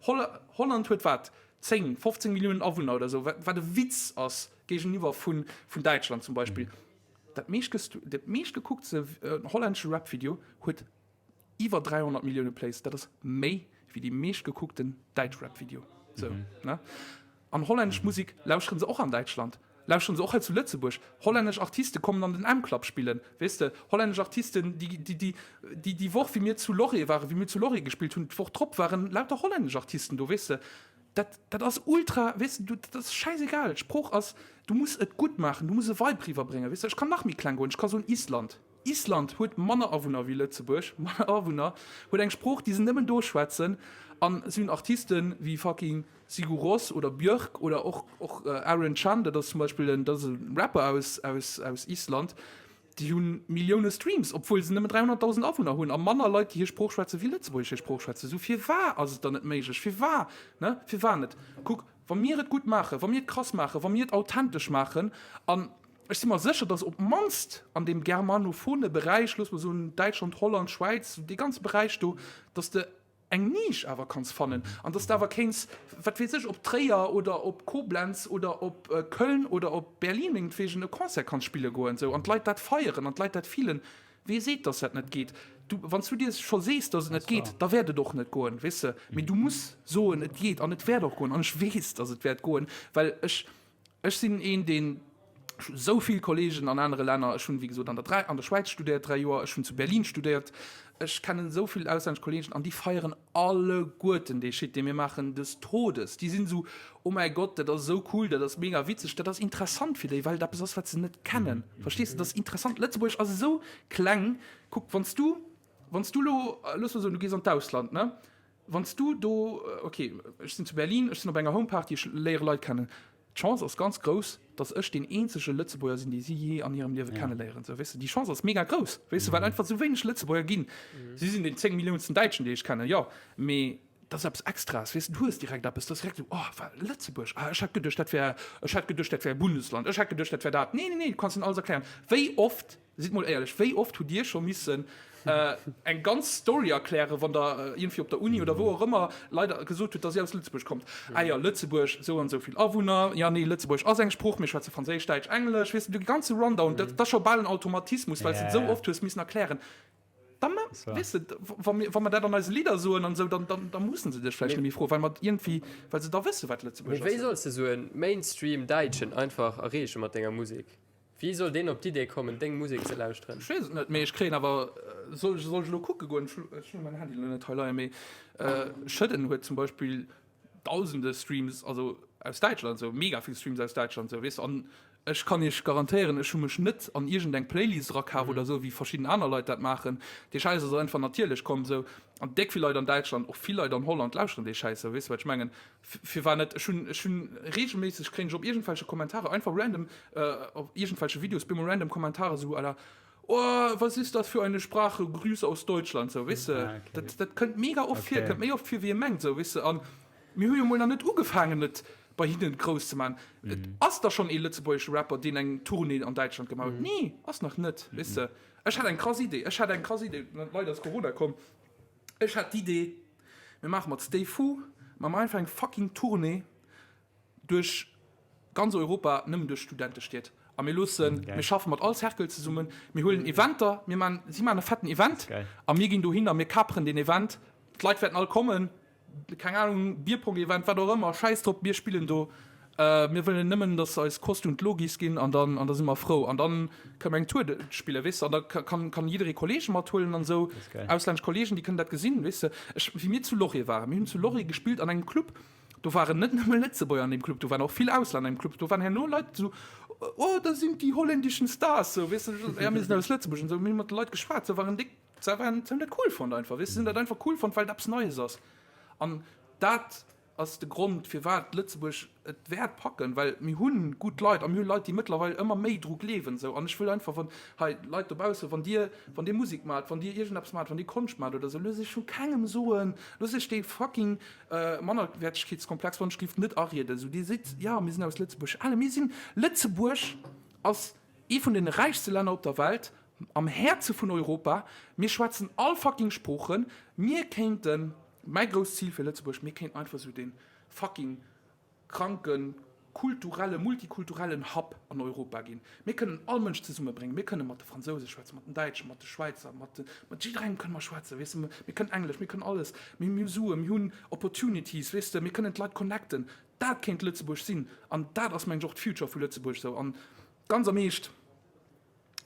Holland huet wat, 10, 15 Milliounen Awunner oder esou, wat e Witz ass géigeniwwer vun Däitschland zum Beispill. Dat meeschtgekucktste hollännesche Rap-Video huet iwwer 300 Millioune Plays. Dat ass méi wéi déi meeschtgekuckten däitsch Rap-Video. Sou, ne? An hollännesch Musek lauschteren se och an Däitschland, lauschteren se och hei zu Lëtzebuerg. Hollännesch Artiste kommen an den M-Club spillen, weess de. Hollännesch Artisten, déi, déi, déi, déi, déi Woch, wéi mir zu Lorry waren, wéi mir zu Lorry gespillt hunn, d'Woch drop waren lauter hollännesch Artisten do, weess de. Dat, dat ass ultra, weess de, dat ass schäisegal. D'Sprooch ass, du muss et gutt maachen, du muss e Vibe riwwerbréngen, weess de. Ech kann nach méi kleng goen, ech ka soen Island. Island huet manner Awunner wéi Lëtzebuerg, manner Awunner, huet eng Sprooch, déi se nëmmen do schwätzen an si hunn Artisten wéi fucking Sigur Rós oder Björk oder och, och Aaron Chan, dat ass zum Beispill en, dat ass e Rapper aus, aus, aus Island. Déi hu Millioune Streams, obwuel se nëmmen 300.000 Awunner hunn a manner Leit, déi hir Sprooch schwätzen, wéi Lëtzebuergesch hir Sprooch schwätzen. Sou firwar ass et dann net méiglech? Firwar, ne? Firwar net? Kuck, Wa mir et gutt maachen, wa mir et krass maachen, wa mir et authentesch maachen, an ech si mer sécher, datt op d'mannst an deem germanophone Beräich, looss mer soen Däitschland, Holland, Schwäiz, dee ganze Beräich do, datt de eng Nisch awer kanns fannen an datt de awer kéints, wat weess ech, op Tréier oder op Koblenz oder op Köln oder op Berlin mengetwegen e Concert kanns spille goen esou an d'Leit dat feieren an d'Leit dat fillen. Wee seet, dass dat net geet? Du, wann s du dir scho sees, dass et net geet, da wäert et och net goen, weess de. Mee du muss soen, et geet an et wäert och goen. An ech weess, dass et wäert goen, well ech, ech sinn een, deen, ech hu esou vill Kollegen an anere Länner, ech hunn, wéi gesot, an der an der Schwäiz studéiert 3 Joer, ech hunn zu Berlin studéiert, ech kennen esou vill auslännesch Kollegen an déi feieren alleguerten dee Shit, dee mir maachen, des Todes. Déi sinn esou, Oh mäi Gott, dat ass esou cool, dat ass mega witzeg. Dat ass interessant fir déi, well et eppes ass, wat se net kennen. Verstees de? Dat ass interessant. Lëtzebuerg ass esou kleng. Kuck, wann s du, wann s du elo, looss mer soen, du gees an d'Ausland, ne? Wann s du do, okay, ech sinn zu Berlin, ech sinn op enger Homeparty, ech léiere Leit kennen. D'Chance ass ganz grouss, dass ech deen eenzege Lëtzebuerger sinn, dee si jee an hirem Liewe kenneléieren. Sou, weess de, déi Chance ass mega grouss, weess de, well einfach esou wéineg Lëtzebuerger ginn. Si sinn deen 10 Milliounsten Däitschen, dee ech kennen, jo, mee dat ass eppes Extraes, weess de, du hues direkt eppes, dat ass direkt esou, oh, wa Lëtzebuerg, ah, ech hat geduecht, dat wär, ech hat geduecht, dat wär e Bundesland, ech hat geduecht, dat wär dat. Nee, nee, nee, du kanns hinnen alles erklären. Wéi oft Sidd mol éierlech, wéi oft hutt Dir scho missen eng ganz Story erklären, wann der iergendwéi op der Uni oder wou och ëmmer Leit gesot hutt, dass Dir aus Lëtzebuerg kommt? Ah jo, Lëtzebuerg, esou an esou vill Awunner, jo, nee, Lëtzebuerg ass eng Sprooch, mir schwätze Franséisch, Däitsch, Englesch, weess de, de ganze Rundown, dat ass scho bal en Automatismus, well s de et esou oft hues missen erklären. Da ma, weess de, wa mir, wa mer dat an eise Lidder soen an esou, dann, dann, da musse se dech vläicht net méi froen, well mer iergendwéi, well se da wësse wat Lëtzebuerg ass. Mee wéi solls de esou e Mainstream-Däitschen einfach erreeche mat denger Musek? Wéi soll deen op d'Idee kommen deng Musek ze lauschteren? Ech weess et net, mee ech kréien awer, soll ech soll ech elo kucke goen, ech hunn mäin Handy elo net hei leien, mee Schëdden huet zum Beispill dausende Streams, also aus Däitschland esou, mega vill Streams aus Däitschland esou, weess de, an ech kann iech garantéieren, ech hu mech net an iergendeng Playlist erakaf oder esou, wéi verschidden aner Leit dat maachen, dee Schäiss ass einfach natierlech komm esou, an déck vill Leit an Däitschland, och vill Leit an Holland lauschteren dee Schäiss esou, weess de wat ech mengen? Firwat net? Ech hunn, ech hunn regelméisseg kréien ech op iergendwelche Kommentarer einfach random op iergendwelche Videos bemol random Kommentarer sou à la Oh, was ist das für eine Sprache, Grüße aus Deutschland sou, weess de. Dat, dat kënnt mega oft vir, kënnt méi oft vir wéi ee mengt sou, weess de. An mir hu jo mol nach net ugefaangen et bei hinnen grouss ze man. Et ass da schonn ee lëtzebuergesche Rapper deen eng Tournée an Däitschland gemaach huet? Nee, ass nach net, weess de. Ech hat eng krass Idee, ech hat eng krass Idee, leider ass Corona komm. Ech hat d'Idee, mir maache mat Stay Fu, maache mer einfach eng fucking Tournée duerch ganz Europa, nëmmen duerch Studentestied. A mir loossen, mir schaffe mat all Cercle zesummen, mir huelen Eventer, mir maachen, si maachen e fetten Event a mir ginn dohin a mir kaperen deen Event. D'Leit wäerten all kommen. Keng Ahnung, Bierpong-Event, wat och ëmmer, schäiss drop, mir spillen do. Mir wëllen nëmmen, dass eis Kost und Logis ginn an dann, an da si mer frou. An dann kënne mer eng Tour spillen, weess de. An da kann, kann jidderee Kollege mathuelen an esou, auslännesch Kollegen, déi kënnen dat gesinn, weess de. Ech, wéi mir zu Lorry waren, mir hunn zu Lorry gespillt an engem Club, do waren net nëmme Lëtzebuerger an deem Club, do waren och vill Auslänner am Club. Do waren herno Leit esou, Oh, da sind die holländischen Stars, sou, weess de, ja, mir sinn aus Lëtzebuerg an esou. Mir hu mat de Leit geschwat, se waren déck. Se waren, se hunn dat cool fonnt einfach, weess de, se hunn dat einfach cool fonnt, well et eppes Neies ass. An dat ass de Grond, firwat Lëtzebuerg et wäert packen, well mir hu gutt Leit a mir hu Leit, déi mëttlerweil ëmmer méi dru gleewen esou. An ech wëll einfach, wann hei Leit dobaussen, wann Dir, wann Dir Musek maacht, wann Dir iergendeppes maacht, wann Dir Konscht maacht oder esou, loosst Iech vu kengem soen, loosst Iech dee fucking Mannerwäertegkeetskomplex, wann ech géif, net arieden esou. Dir sidd, jo, mir sinn aus Lëtzebuerg, ale mir sinn, Lëtzebuerg ass ee vun de räichste Länner op der Welt, Am Häerze vun Europa, mir schwätzen all fucking Sproochen, mir kéinten, mäi grousst Zil fir Lëtzebuerg, mir kéinten einfach esou dee fucking kranke kulturelle, multikulturellen Hub an Europa ginn. Mir kënnen all Mënsch zesummebréngen, mir kënne mat de Fransouse schwätzen, mat den Däitschen, mat de Schwäizer, mat de, mat jidderengem kënne mer schwätzen, weess de, mir kënnen Englesch, mir kënnen alles, mir hu Suen, mir hunn Opportunities, weess de, mir kënnen d'Leit connecten. Dat kéint Lëtzebuerg sinn an dat ass, mengen ech, och d'Future vu Lëtzebuerg esou. An ganz am Eescht,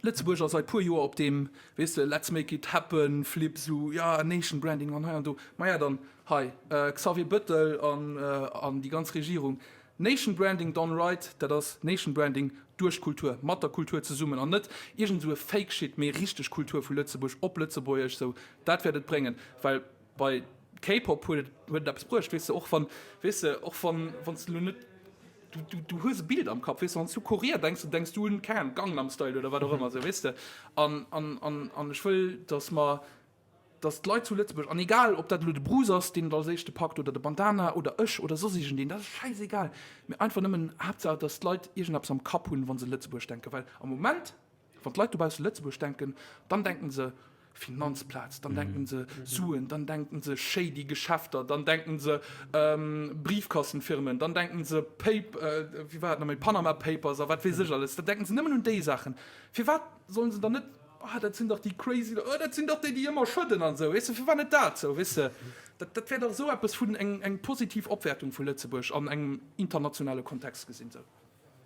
Lëtzebuerg ass seit puer Joer op deem, weess de, let's make it happen Flip, sou ja Nation Branding an hei an do. Maja dann hei Xavier Bëttel an an déi ganz Regierung, Nation Branding done right, dat ass Nation Branding duerch d'Kultur, mat der Kultur zesummen an net iergend sou e Fake Shit, mee richteg Kultur vu Lëtzebuerg op Lëtzebuergesch, sou dat wäert et bréngen, well bei K-Pop huet et huet et eppes bruecht, weess de, och wann, weess de, och wann wann s de elo net. Du, du, du hues e Bild am Kapp, weess de, wann s du Korea denks, dann denks du un, keng Ahnung, Gangnam Style oder wat och ëmmer, esou, weess de. An, an, an, an ech wëll, dass mer, Dass d'Leit zu Lëtzebuerg, an egal ob dat elo de Bruce ass, deen et als éischte packt, oder de Bandana, oder ech, oder soss iergendeen, dat ass schäisegal, mee einfach nëmmen Haaptsaach, dass d'Leit iergendeppes am Kapp hunn, wa se Lëtzebuerg denken. Well am Moment, wann d'Leit dobausse Lëtzebuerg denken, dann denken se Finanzplaz, dann denken se Suen, dann denken se shady Geschäfter, dann denken se Briefkassenfirmen, dann denken se Pap, wéi war dat nach méi, Panama Papers a wat weess ech alles. Da denken se nëmmen un déi Saachen. Firwat sollen se dann net Ah, dat sinn dach déi crazy, oh, dat sinn dach déi, déi ëmmer schëdden an esou, weess de, firwat net dat esou, weess de? Dat, dat wär dach esou eppes vun eng, eng positiv Opwäertung vu Lëtzebuerg an engem internationale Kontext gesinn esou.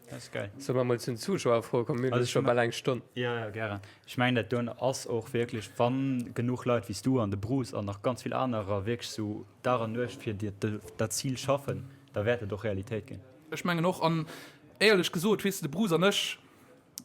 Dat ass geil. Solle mer mol zu den Zuschauerfroe kommen? Mir hunn scho bal eng Stonn. Jo, jo, gären. Ech mengen, dat doen ass och wierklech, wa genuch Leit wéi s du an de Bruce an nach ganz vill anerer wierklech esou Dag an Nuecht fir dat Zil schaffen, da wäert et och Realitéit ginn. Ech mengen och. An éierlech gesot, weess de, de Bruce an ech,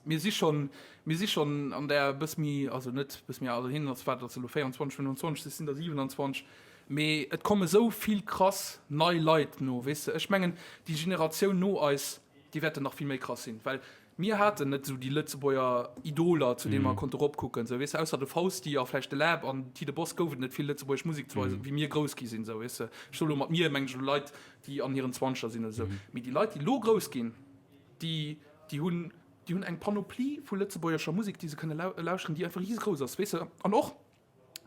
Mir si schonn, mir si schonn an där e bëss méi, also net bëss méi, also hien ass, wat ass elo, 24, 25, ech sinn der 27, mee et komme sou vill krass nei Leit no, weess de. Ech mengen, déi Generatioun no eis, déi wäerten nach vill méi krass sinn, well mir haten net esou déi Lëtzebuerger Idoler, zu deene mer konnte eropkucken, sou, weess de, ausser de Fausti a vläicht de Läb an Ti de Boss gouf et net vill lëtzebuergesch Musek zu eis, wéi mir grouss gi sinn, sou, weess de. Ech soe lo mat mir, mengen ech elo Leit, déi an hiren Zwanzeger sinn oder sou, mee déi Leit, déi elo grouss ginn, Déi, déi hunn, déi hunn eng Panoplie vu lëtzebuergescher Musek, déi se kënne lauschteren, déi einfach risegrouss ass, weess de. An och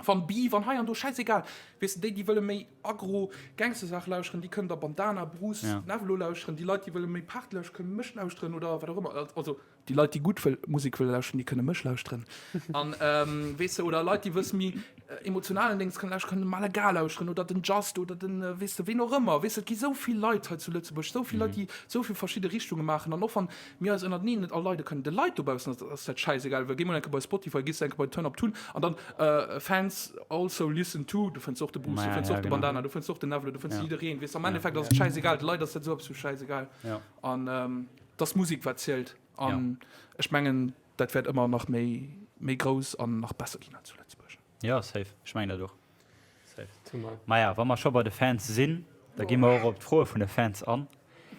wann Beef an hei an do, schäisegal, weess de, déi, déi wëlle méi aggro Gangstersaach lauschteren, déi kënnen da Bandana, Bruce, Nevelo lauschteren. Déi Leit, déi wëlle méi Party lauschteren, kënne mech lauschteren oder wat och ëmmer. Also déi Leit, déi gutt wëll Musek wëlle lauschteren, déi kënne mech lauschteren. An, weess de, oder Leit, déi wësse méi emotionalen Dings kënnen lauschteren, kënnen de Malaga lauschteren oder den Just oder den, weess de, ween och ëmmer. Weess de, et gi sou vill Leit hei zu Lëtzebuerg, sou vill Leit, déi sou vill verschidde Richtunge maachen. An och wann mir eis ënnerteneen net all leide kënnen, de Leit dobaussen ass, ass dat schäisegal. Well géi mol eng Kéier bei Spotify, gees de eng Kéier bei Turn Up Tun an dann Fans also listen to, du fënns och de Bruce, du fënns och de Bandana, du fënns och den Nevelo, du fënns jiddereen. Weess de, am Endeffekt ass et schäisegal, de Leit ass dat esou eppes vu schäisegal. An et ass d'Musek, wat zielt. An ech mengen, dat wäert ëmmer nach méi, méi grouss an nach besser ginn hei zu Lëtzebuerg. Jo, safe. Ech mengen dat och. Safe. Maja, wa mer scho bei de Fans sinn, da gi mer och op d'Froe vun de Fans an.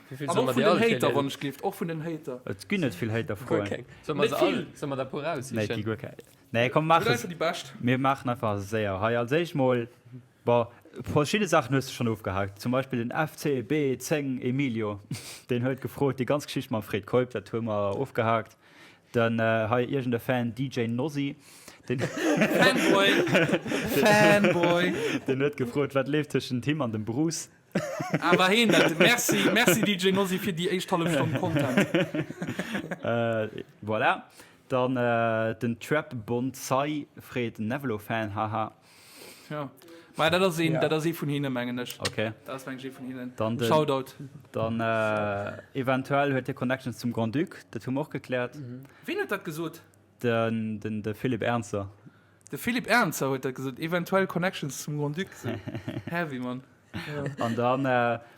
An och vun den Hater, wann ech gleeft. Och vun den Hater. Et ginn net vill Hater-Froen. Guer keng. Solle mer se all, solle mer der puer eraussichen? Nee, et gi guer keng. Nee, komm, maach es. Mir maachen einfach séier. Hei als éischt mol, bon, verschidde Saachen hues de schonn ofgehaakt. Zum Beispill den FCB10 Emilio, deen huet gefrot, déi ganz Geschicht mam Fred Keup, dat hu mer ofgehaakt. Dann hei iergend e Fan, DJ Nosy, deen Fanboy! Fanboy! Deen huet gefrot, wat leeft tëschent him an dem Bruce? Awer heen dat. Merci, merci DJ Nosy fir déi éischt hallef Stonn Content. Voilà. Dann den Trap Bonsai freet, Nevelo-Fan, haha. Ja. Mä dat ass een, dat ass ee vun hinne, mengen ech. Okay. Dat ass, mengen ech, ee vun hinnen. Dann den, Shoutout. Dann eventuell huet hie Connections zum Grand-Duc, dat hu mer och gekläert. Ween huet dat gesot? Den, den, de Philippe Ernzer. De Philippe Ernzer huet dat gesot, eventuell Connections zum Grand-Duc. Heavy, Mann. An dann,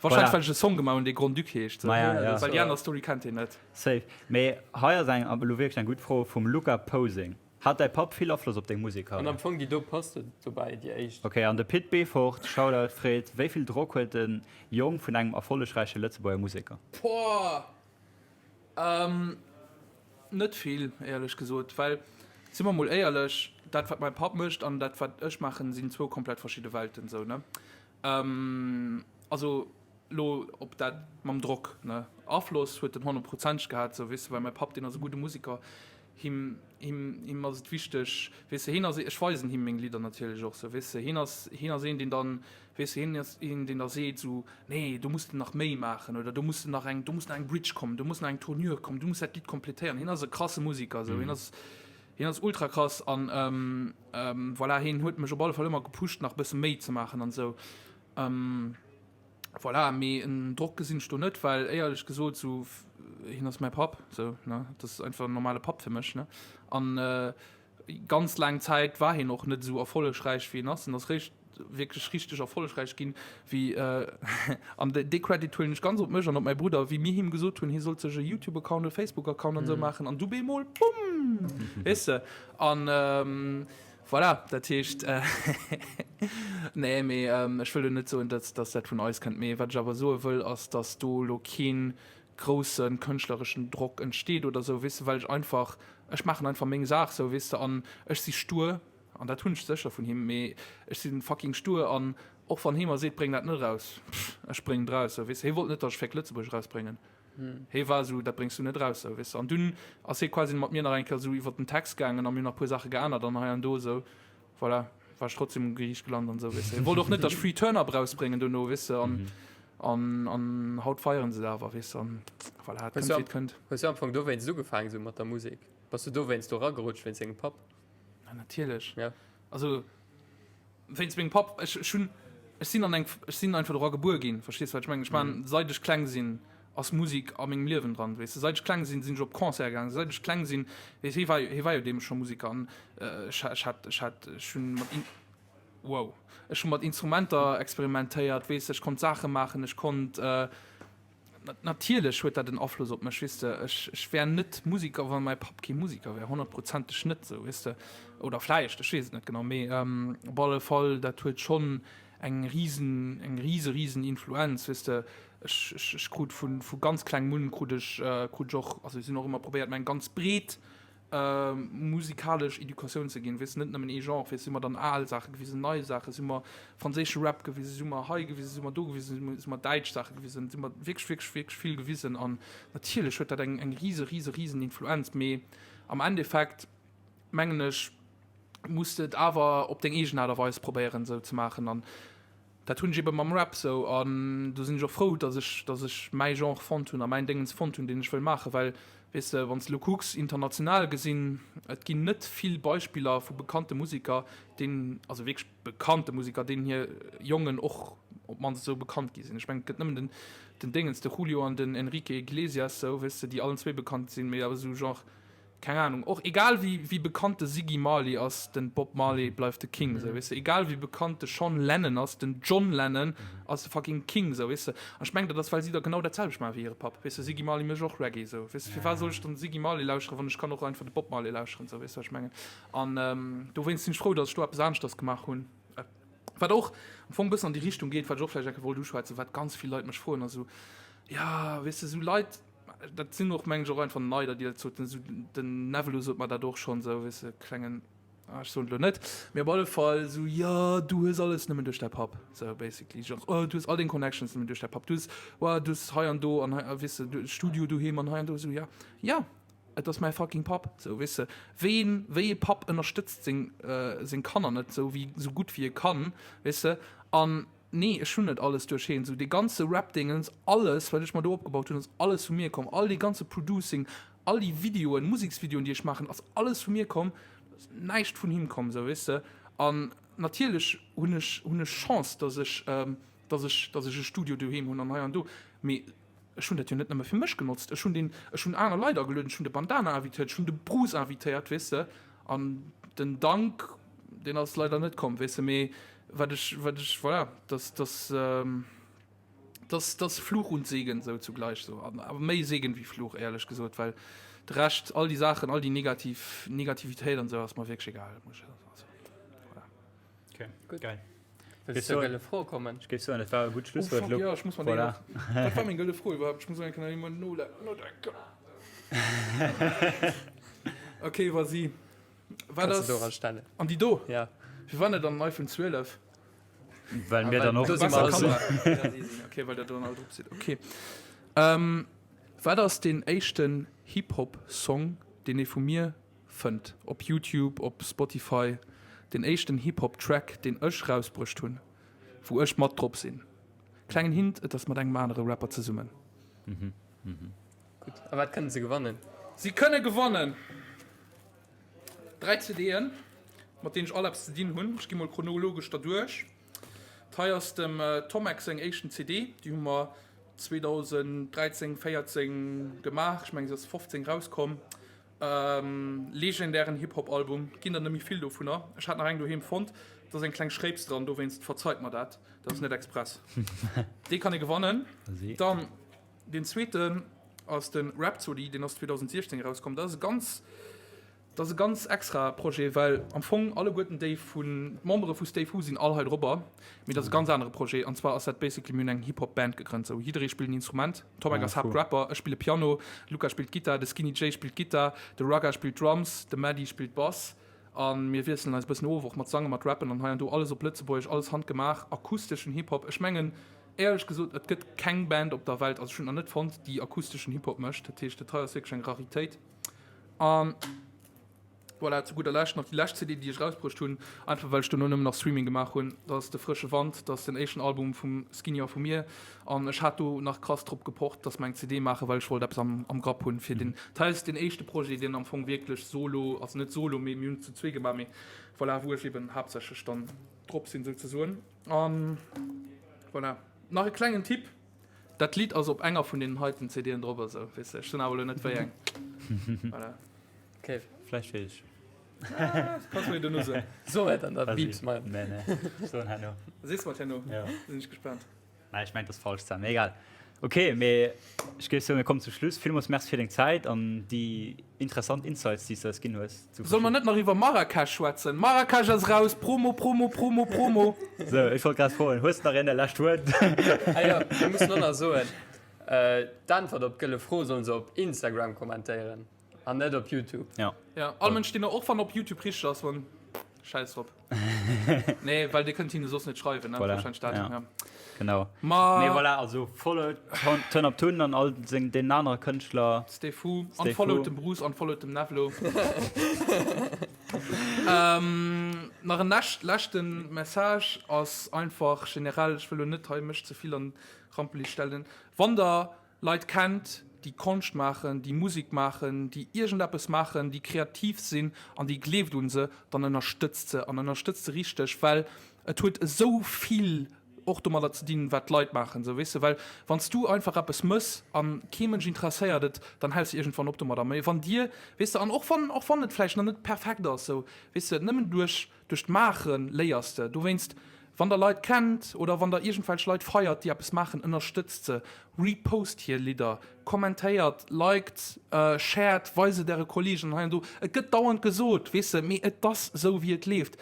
Wahrscheinlech, well ech e Song gemaach hunn, dee Grand-Duc heescht. Maja, ja. Well déi aner Story kennt hien net. Safe. Mee hei ass eng, elo wierklech eng gutt Fro vum Luca Posing. Hat däi Papp vill Afloss op deng Musek, An am Harry? Fong déi do passt dobäi, déi éischt. Ok, an de Pit Befort, Shoutout, freet, Wéi vill Drock huet de Jong vun engem erfollegräiche Lëtzebuerger Museker? Boah, net vill, éierlech gesot, well, si mer mol éierlech, dat wat mäi Papp mécht an dat wat ech maachen, sinn zwou komplett verschidde Welten, sou, ne? Also lo op dat mam Drock, ne? Afloss huet en honnertprozenteg gehat, sou, weess de, well mäi Papp, deen ass e gudde Museker, Him, him, him ass et wichteg, weess de, hien ass, ech weisen him meng Lidder natierlech och sou, weess de, hien ass, hien ass een, deen dann, weess de, hien ass een, deen da seet sou, nee, do muss de nach méi maachen oder do muss nach eng, do muss nach eng Bridge kommen, do muss nach eng Tournure kommen, du muss dat Lidd kompletéieren. Hien ass e krasse Musiker sou, hien ass, hien ass ultra krass an voilà, hien huet mech op alle Fall ëmmer gepusht, nach e bësse méi ze maachen an sou. Voilà, mee en Drock gesinn ech do net, well éierlech gesot, sou, hien ass mäi Papp, sou, ne, dat ass einfach en normale Papp fir mech, ne. An ganz laang Zäit war hien och net esou erfollegräich wéi en ass. En ass réischt wierklech richteg erfollegräich ginn, wéi, an dee Credit huelen ech ganz op mech an op mäi Brudder, wéi mir him gesot hunn, hie sollt sech e YouTube-Account, e Facebook-Account an esou maachen, an du bemol, bumm, weess de. An Voilà, dat heescht, nee, mee ech wëll elo net soen, dass dat vun eis kënnt. Mee wat ech awer soe wëll, ass, dass do elo kee grousse kënschtlereschen Drock entsteet oder esou, weess de, well ech einfach, ech maachen einfach meng Saach esou, weess de, an ech si stur. An dat hunn ech sécher vun him, mee ech si fucking stur an och wann hee mer seet, bréng dat net eraus, pff, ech bréngen et eraus, sou, weess de. Hee wollt net, datt ech Fake Lëtzebuerg erausbréngen. Hee war esou, dat bréngs du net eraus, sou, weess de. An dunn ass hee quasi mat mir nach eng Kéier esou iwwert den Text gaangen a mir hunn nach e puer Saache geännert an hei an do, esou, voilà, war ech trotzdem um Geriicht gelant an esou, weess de. Hie wollt och net, datt ech Free Turn Up erausbréngen dono, weess de, an, an, an haut feieren se et awer, weess de, an voilà, et kënnt wéi et kënnt. Hues du am Fong dowéinst ugefaangen esou mat der Musek? Bass du dowéinst do eragerutscht, wéinst dengem Papp? Na natierlech. Ja. Also wéinst mengem Papp, ech, ech hunn, ech sinn an eng, ech sinn einfach dora gebuer ginn, verstees du wat ech mengen? Ech man, seit ech kleng sinn, ass Musek a mengem Liewen dran, weess de. Seit ech kleng sinn, sinn ech op Concerte gaangen, seit ech kleng sinn, weess, hie war, hie war jo deemools scho Museker an ech, ech hat, ech hat, ech hunn mat In, wow, ech hu mat Instrumenter experimentéiert, weess de, ech konnt Saache maachen, ech konnt, Natierlech huet dat en Afloss op mech, weess de. Ech, ech wär net Musiker, wa mäi Papp kee Musiker wär, honnertprozenteg net esou, weess de. Oder vläicht, ech weess et net genau. Mee op alle Fall, dat huet schonn eng risen, eng rise, risen Influenz, weess de. Ech, ech, ech krut vu, vu ganz klengem un krut ech, krut ech och, also ech sinn och ëmmer probéiert, mer eng ganz breet musikalesch Educatioun ze ginn, weess net nëmmen ee Genre, weess, si hu mer dann al Saache gewisen, nei Saachen, si hu mer franséische Rap gewisen, si hu mer hei gewisen, si hu mer do gewisen, si hu mer däitsch Saache gewisen, si hu mer wierklech, wierklech, wierklech vill gewisen an natierlech huet dat eng, eng rise, rise, risen Influenz, mee am Endeffekt mengen ech, muss de et awer op deng eegen Aart a Weis probéieren esou ze maachen an Dat hunn ech ebe mam Rap sou an do sinn ech och frou, dass ech, dass ech mäi Genre fonnt hunn a mäin Déngens fonnt hunn, deen ech wëll maachen, well, weess de, wann s de elo kucks, international gesinn, et ginn net vill Beispiller vu bekannte Museker, deenen, also wierklech bekannte Museker, deenen hir Jongen och op d'mannst esou bekannt gi sinn. Ech mengen, et gëtt nëmmen den, den Déngens, de Julio an den Enrique Iglesias sou, weess de, déi allen zwee bekannt sinn, mee awer esou Genre, Keng Ahnung, och egal wéi wéi bekannt de Ziggy Marley ass, den Bob Marley bleift de King, sou weess de. Egal wéi bekannt de Sean Lennon ass, den John Lennon ass de fucking King, sou weess de. An ech mengen dat ass well si da genau dat selwecht maachen wéi hire Papp, weess de. Ziggy Marley mécht och Reggae, sou weess de. Firwat soll ech dann Ziggy Marley lauschteren, wann ech kann och einfach de Bob Marley lauschteren, sou weess de wat ech mengen. An dowéinst sinn ech frou, datt ech do eppes aneschters gemaach hunn, wat och am Fong e bëssen an déi Richtung geet, wat ech och vläicht eng Kéier wollt uschwätzen, wat ganz vill Leit mech froen, ass esou, jo weess de, esou Leit, Dat sinn och mengen ech och einfach Neider déi dat soten. Esou den Nevelo sot mer dat och schonn esou, weess de, klengen, ah ech soen et elo net, mee op alle Fall esou, jo du hues alles nëmmen duerch däi Papp, sou basically, genre oh du hues all deng Connections nëmmen duerch däi Papp, du hues, wow du hues hei an do an hei, weess de, Studio doheem an hei an do, esou ja, ja et ass mäi fucking Papp, sou weess de, ween, wéi ee Papp ënnerstëtzt seng, seng Kanner net sou wéi, sou gutt wéi e kann, weess de, an. Nee, ech hunn net alles duerch heen. Sou dee ganze Rap-Dingens, alles wat ech mer do opgebaut hunn, ass alles vu mir komm. All dee ganze Producing, all déi Videoen, Museksvideoen déi ech maachen, ass alles vu mir komm. Ass näischt vun him komm, sou weess de. An natierlech hunn ech, hunn ech Chance, dass ech, dass ech, dass ech e Studio doheem hunn an hei an do. Mee ech hunn dat jo net nëmme fir mech genotzt. Ech hunn deen, ech hunn aner Leit agelueden, ech hunn de Bandana invitéiert, ech hunn de Bruce invitéiert, weess de. An den Dank, deen ass leider net komm, weess de, mee wat ech, wat ech, voilà, dass, dass, dass, dass Fluch und Segen sou zugleich sou, an awer méi Segen wéi Fluch, éierlech gesot, well de Rescht, all déi Saachen, all déi negativ, Negativitéit an sou ass mer wierklech egal, muss ech, also, voilà. Okay, Gutt. Geil. Wëlls du zur gëlle Fro kommen? Ech géif soen, dat war e gutt Schlusswuert. Oh fuck, jo, ech muss mer déi nach. Wat war meng gëlle Fro iwwerhaapt? Ech muss eng Kéier emol nodenken. Ok, vas-y. Wat Kanns du do ass. stellen. An déi do? Ja. Firwat net an den iPhone 12? Well mir dann och. Do si mer all drop. Ok, well der do dann all drop sidd. Ok. Ähm, wat ass deen éischten Hip-Hop-Song, deen ee vu mir Fënnt op YouTube, op Spotify den éischten Hip Hop Track deen ech rausbruecht hunn, wou ech mat drop sinn. Klengen Hint, et ass mat engem anere Rapper zesummen. Gutt, a wat kënnen se gewannen? Si kënne gewannen 3 CD'en, mat deenen ech all eppes ze dinn hunn. Ech gi mol chronologesch derduerch. Hei ass dem Tommek seng éischten CD, déi hu mer 2013, 14 gemaach, ech mengen se ass 15 rauskomm. Legendären Hip Hop Album, ginn der net méi vill dovunner. Ech hat nach eng doheem fonnt, do ass eng kleng Schréips dran, dowéinst verzeit mer dat, dat ass net express. Dee kann ee gewannen. Dann deen zweeten ass de Rhapsody, deen ass 2016 erauskomm. Dat ass e ganz, dat ass e ganz extra Projet, well am Fong alleguerten déi vun, d'Membere vu Stay Fu sinn all hei dorobber, mee dat ass e ganz anere Projet. An zwar ass dat basically, mir hunn eng Hip Hop Band gegrënnt, sou jidderee spillt en Instrument. Tomek ass Haaptrapper, ech spille Piano, de Luca spillt Gittar, de Skinny Jay spillt Gittar, de Ragga spillt Drums, de Mady spillt Bass. A mir wiesselen eis e bëssen of, och mat Sangen, mat Rappen an hei an do. Alles op Lëtzebuergesch, alles handgemaach, akusteschen Hip-Hop. Ech mengen, éierlech gesot, et gëtt keng Band op der Welt, also ech hunn et nach net fonnt, déi akusteschen Hip-Hop mécht. Dat heescht, dat hei ass wierklech eng Raritéit. An voilà, zu gudder Lescht nach déi lescht CD, déi ech erausbruecht hunn, einfach well ech dono nëmmen nach Streaming gemaach hunn. Dat ass de Frësche Wand, dat ass den éischten Album vum Skinny a vu mir. An ech hat do nach krass drop gepocht, dass mer eng CD maachen, well ech wollt eppes am, am Grapp hunn fir den, dat hei ass den éischte Projet, deen am Fong wierklech solo, also net solo, mee mir hunn zu zwee gemaach, mee voilà, wou ech eben haaptsächlech dann drop sinn souzesoen. An voilà, nach e klengen Tipp, Dat Lidd ass op enger vun deenen heiten CDen drop, also weess de, ech soen awer elo net wéi eng. Voilà. Okay. Vläicht weess ech. Kanns mir duerno soen. So et an da beeps mer. Nee, nee, ech soen herno. Sees mer et herno? Jo. Sinn ech gespaant. Mä ech mengen, et ass falsch ze, mee egal. Ok, mee ech géif soen, mir kommen zum Schluss. Villmools Merci fir deng Zäit an déi interessant Insights, déi s de eis ginn hues. Solle mer net nach iwwer Marrakesch schwätzen? Marrakesch ass raus! Promo, Promo, Promo, Promo! Sou, ech wollt grad froen, hues de nach een lescht Wuert? Ah jo, mir mussen och nach soen, d'Äntwert op d'gëlle Fro sollen se op Instagram kommentéieren an net op YouTube. Ja. Ja, all Mënsch deen och wann op YouTube richteg ass, wann schäiss drop. Nee, well dir kënnt hinne soss net schreiwen, ne? Voilà, Wahrscheinlech dat, ja. ja. Genau. Ma Mee voilà, also followt Turn Up Tun an all seng deenen anere Kënschtler. Stay fu, Stay unfollowt fu. dem Bruce, unfollowt dem Nevlo. ähm, nach en lescht, leschten Message ass einfach generell, ech wëll lo net hei mech ze vill an Rampenlicht stellen, wann der Leit kennt, déi Konscht maachen, déi Musek maachen, déi iergendeppes maachen, déi kreativ sinn an déi gleeft un se, dann ënnerstëtzt se an ënnerstëtzt se richteg, well et huet esou vill och domadder ze dinn, wat d'Leit maachen, esou, weess de. Well wann s du einfach eppes mëss a kee Mënsch interesséiert et, dann häls de iergendwann op domadder. Mee wann dir, weess de, an och wann, och wann et vläicht nach net perfekt ass, esou, weess de, nëmmen duerch Duerch d'Maache léiers de. Dowéinst, wann der Leit kennt oder wann der iergendwelch Leit feiert, déi eppes maachen, ënnerstëtzt se, repost hir Lidder, kommentéiert, liked, shared, weist et äre Kollegen hei an do. Et gëtt dauernd gesot, weess de, mee et ass esou wéi et leeft.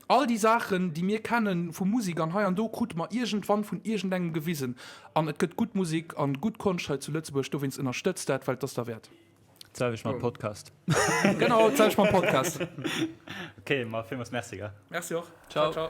All déi Saachen, déi mir kenne vu Musek an hei an do, krute mer iergendwann vun iergendengem gewisen. An et gëtt gutt Musek an gutt Konscht hei zu Lëtzebuerg, dowéinst ënnerstëtzt dat, well et ass derwäert. D'selwecht mam Podcast. Genau, d'selwecht mam Podcast. Ok, ma villmools Merci, gell. Merci och. Ciao. Ciao.